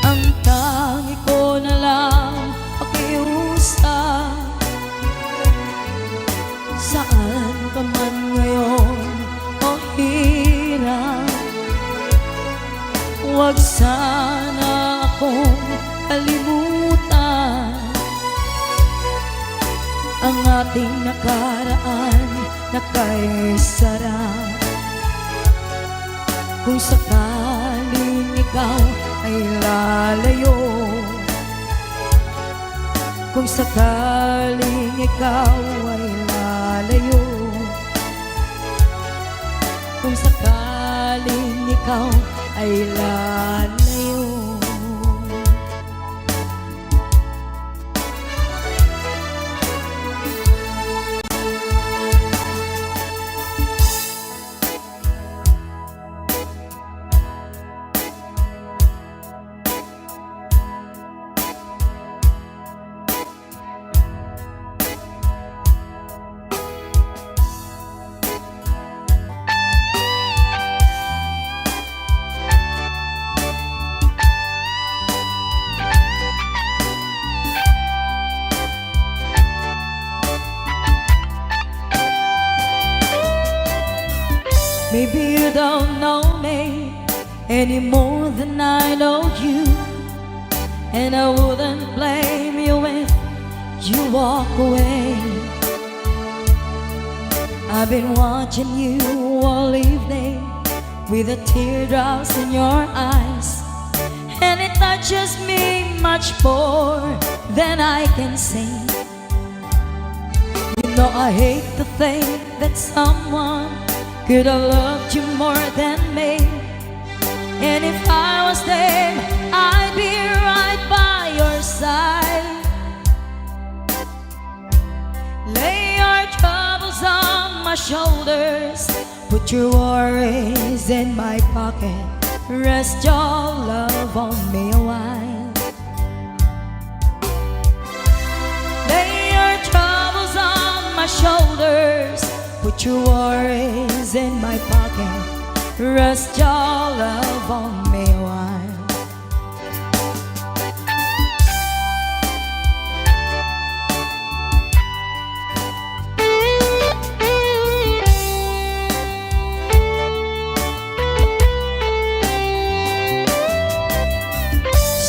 Ang tangi ko na lang pakiusap, saan ka man ngayon, o hirang, huwag sana akong kalimutan ang ating nakaraan na kay sarap. Kung sakaling ikaw ay lalayo, kung sakaling ikaw ay lalayo, kung sakaling ikaw ay lalayo. Maybe you don't know me any more than I know you, and I wouldn't blame you if you walk away. I've been watching you all evening with the teardrops in your eyes, and it touches me much more than I can say. You know I hate to think that someone could have loved you more than me. And if I was them, I'd be right by your side. Lay your troubles on my shoulders, put your worries in my pocket, rest your love on me a while. Lay your troubles on my shoulders, put your worries in my pocket, Rest your love on me a while.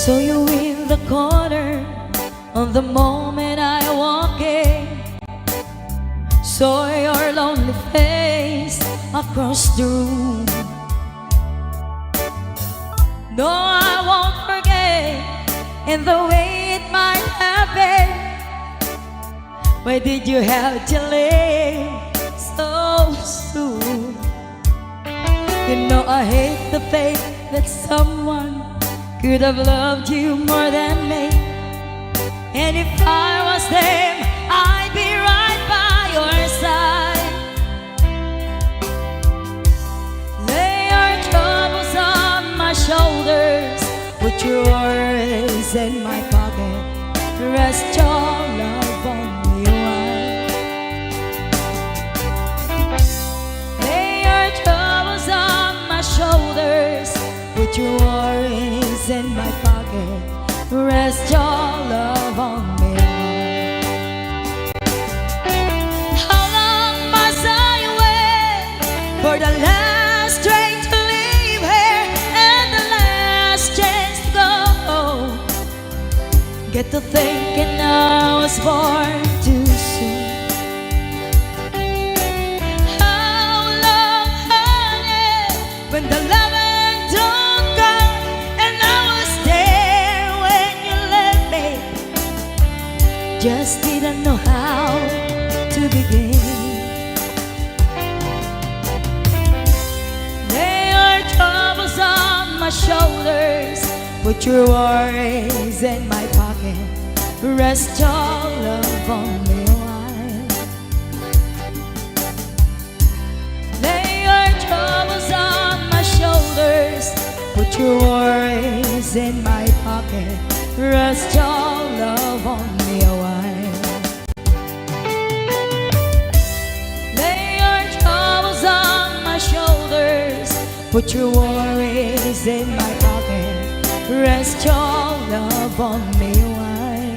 Saw you in the corner on the moment I walk in. Saw your lonely face across the room. No, I won't forget, and the way it might have been. Why did you have to leave so soon? You know I hate to think that someone could have loved you more than me. And if I was them, I'd be right by your side. Lay your troubles on my shoulders, put your worries in my pocket. Rest your love on me a while. Lay your troubles on my shoulders, put your worries in my pocket. Rest your love on me. How long must I wait for the last train to leave here and the last chance to go? Get to thinking I was born too soon. How long, honey, when the loving don't come, and I was there when you left me. Just didn't know how to begin. Lay your troubles on my shoulders, put your worries in my pocket. Rest your love on me a while. Lay your troubles on my shoulders, put your worries in my pocket. Rest your love on me a while. Lay your troubles on my shoulders, put your worries in my pocket. Rest your love on me a while.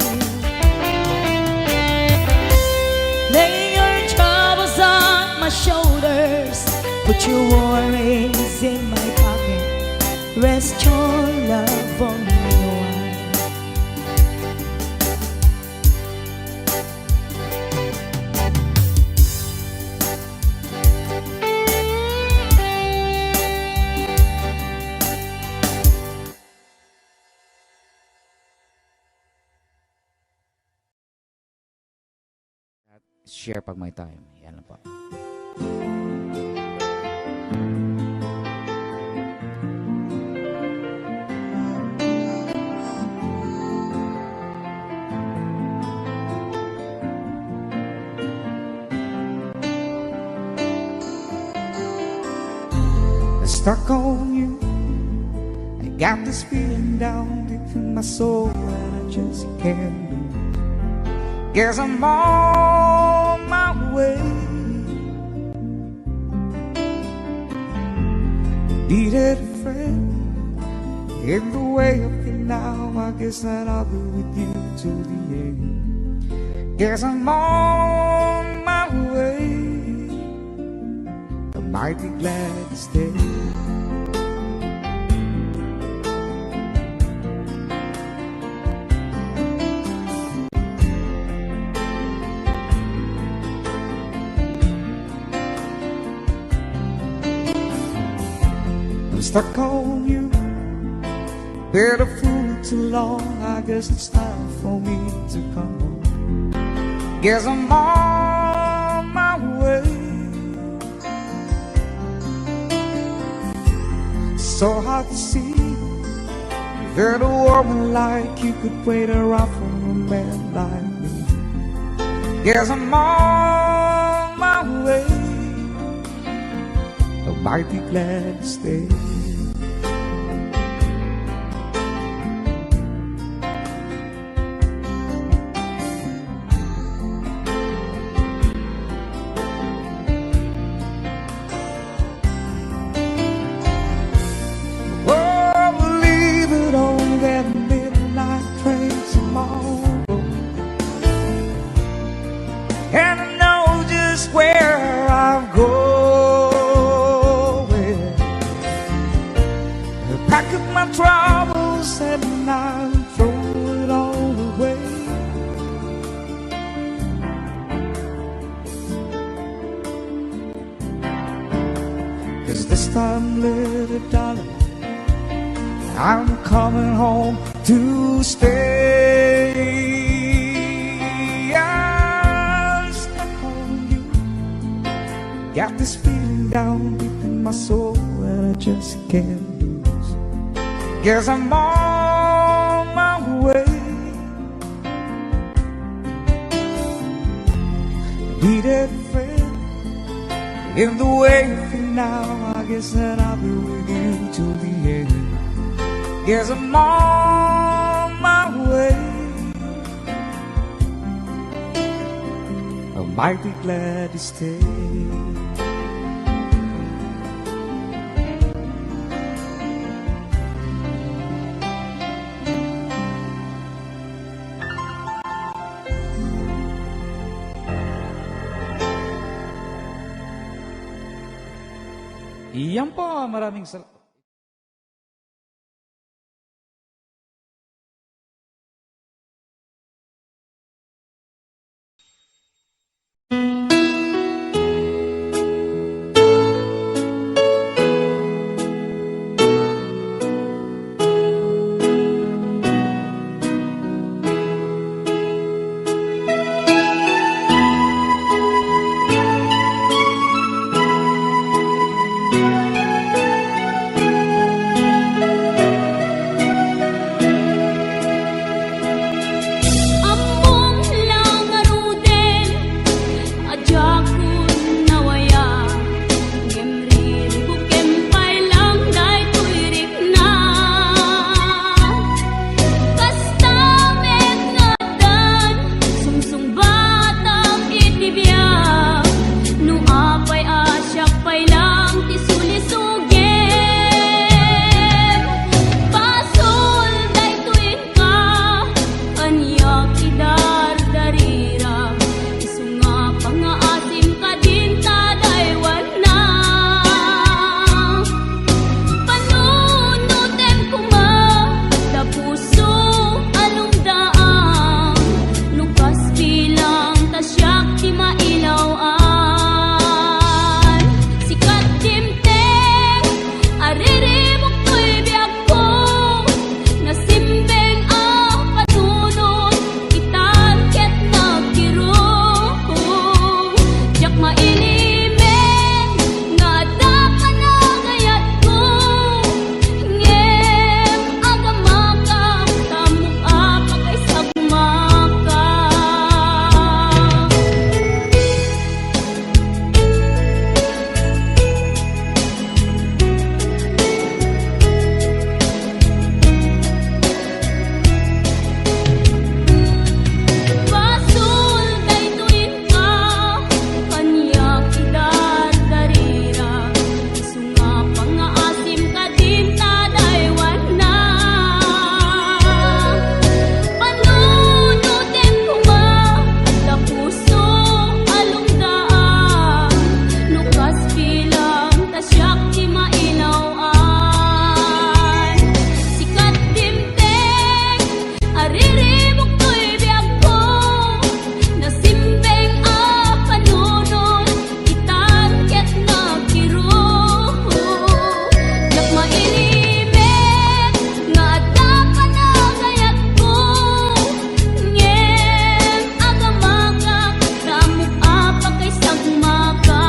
Lay your troubles on my shoulders, put your worries in my pocket. Rest your love on me a while. Share pag may time. Yan lang po. Stuck on you. I got this feeling down deep in my soul that I just can't lose. Guess I'm on my way. Needed a friend. In the way I feel now, I guess that I'll be with you till the end. Guess I'm on my way. I might be glad to stay. I'm stuck on you. Been a fool too long, I guess it's time for me to come home. Guess I'm on my way. So hard to see that a woman like you could play the role for a man like me. Guess I'm on my way. I might be glad to stay. Pack up my troubles and I'll throw it all away. 'Cause this time, little darling, I'm coming home to stay. I'll step on you. Got this feeling down deep in my soul that I just can't lose. Guess I'm on my way. Be that friend in the way for now. I guess that I'll be with you till the end. Guess I'm on my way. I'll mighty glad to stay. Iyan po, maraming sal- Ammom la ngaruden a diakon nawaya, ngem riribukem pay lang daytoy rikna. Kasta met nga addan sumsungbatam iti biag, no apay a siak pay lang ti sulisugem. Basol daytoy ka, aniak idardarira, isu nga pangngaasim kadin ta daywanna. Panunotem koma da puso a lumdaang, no kas bilang ta siak ti mailaw-an. Sika dimteng a riribuk toy biagko, nasimbeng a panunot, itan ket nagkirong. Diak mailimed nga adda panagayatko, ngem agamaka, tamok a pakaisagmaka. Basol daytoy inka, kaniak idardarira, isu nga pangngaasim kadin ta daywanna. Panunotem koma da puso a lumdaang, no kas bilang ta siak ti mailaw-an. Sika dimteng a riribuk toy biagko, nasimbeng a panunot, itan ket nagkirong. Diak mailimed nga adda panagayatko, ngem agamaka, tamok a pakaisagmaka.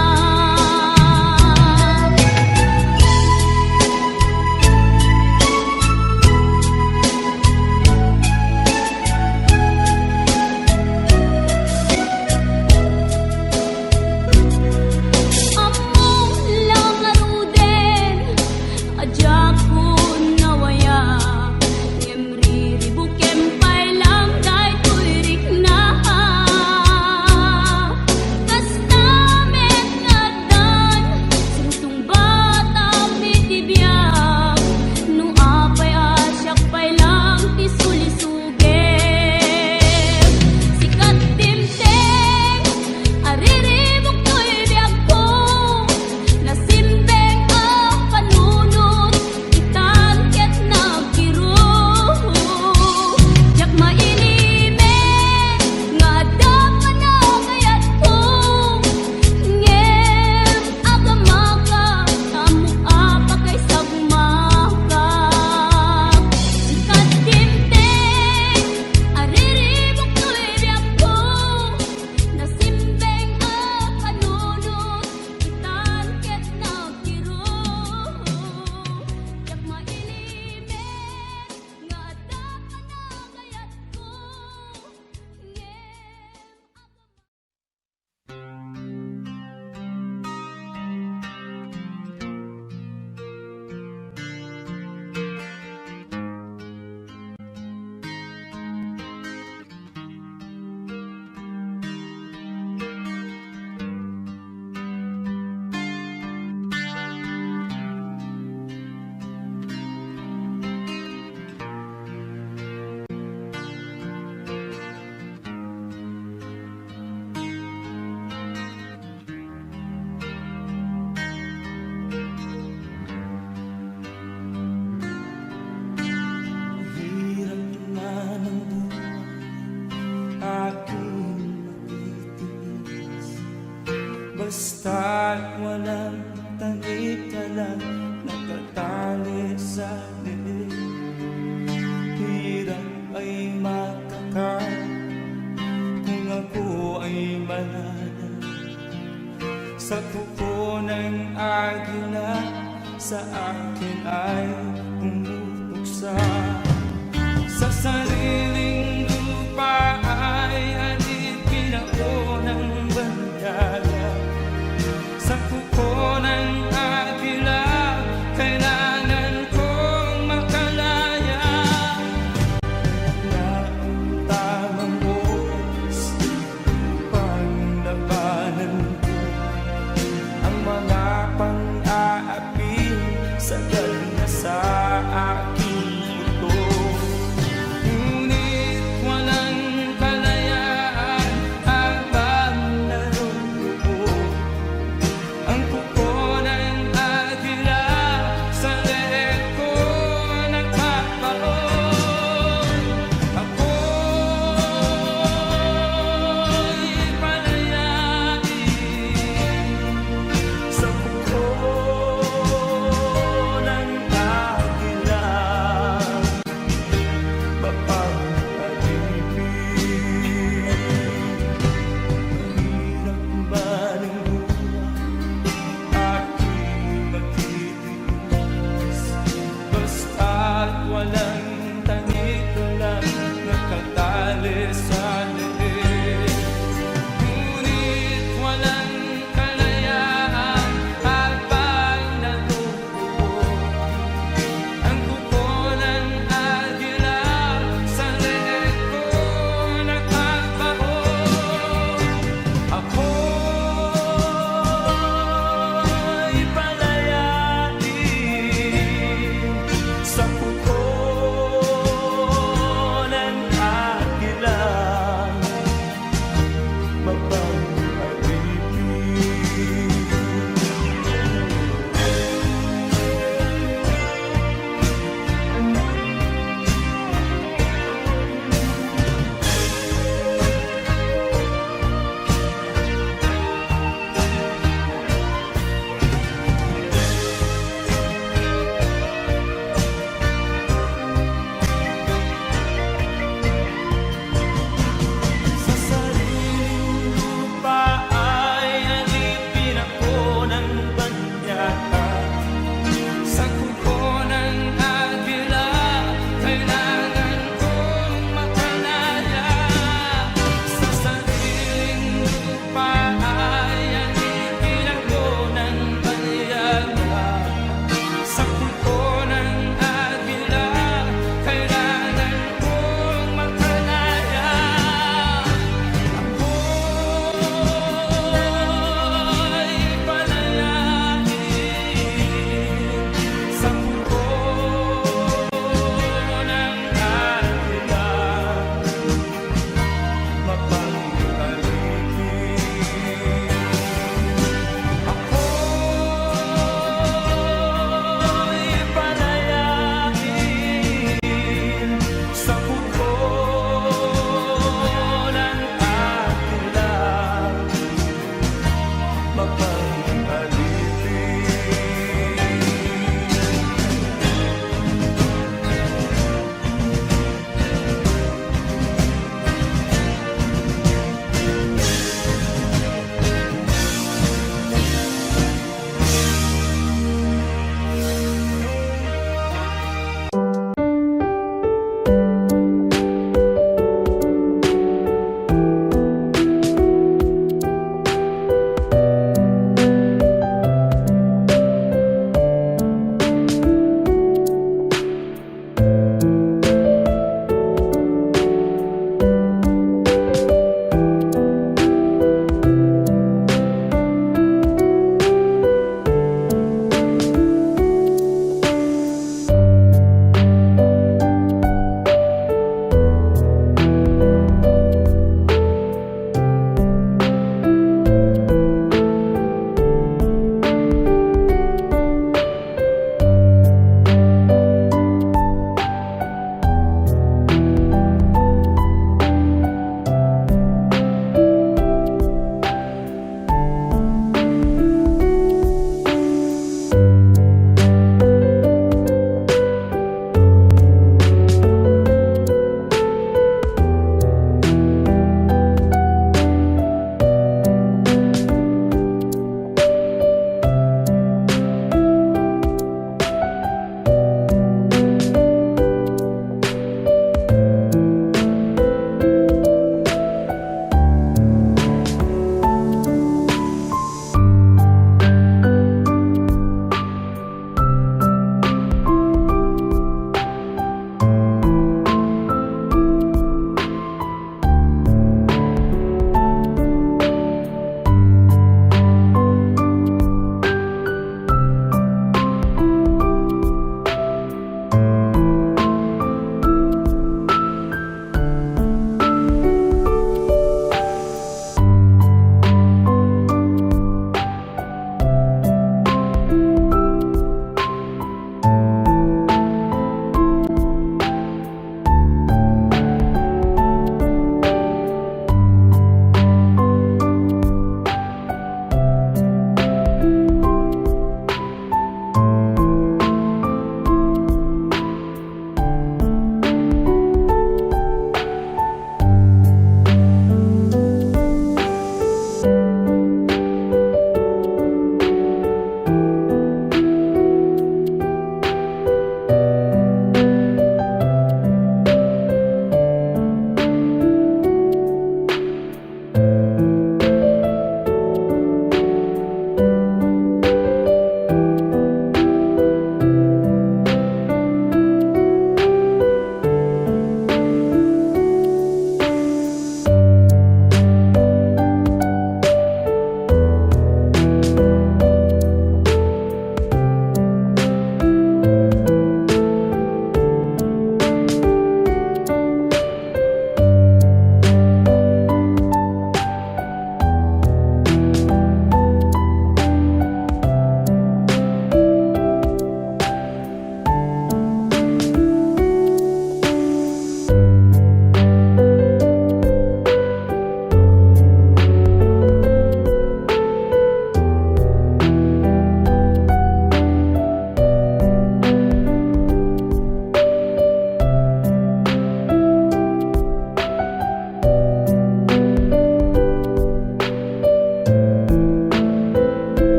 Ammom la ngaruden a diakon nawaya, ngem riribukem pay lang daytoy rikna. Kasta met nga addan sumsungbatam iti biag, no apay a siak pay lang ti sulisugem. Sika dimteng a riribuk toy biagko, nasimbeng a panunot, ita akin ay pumupuksa sa sariling lupa ay adi pinaunang bandaya. Sa kuko ng agila, kailangan kong makalaya. Naunta mangos, panglabanan ko ang mga pang-aapi sa ganda sa aking buto. Ngunit walang kalayaan habang naroroon ang kuko ng agila sa leeg ko nagpapaon. Ako'y palayain sa kuko ng agila. Mapagpag-ibig, mahirap man ang buhay, aking matitiis, basta't walang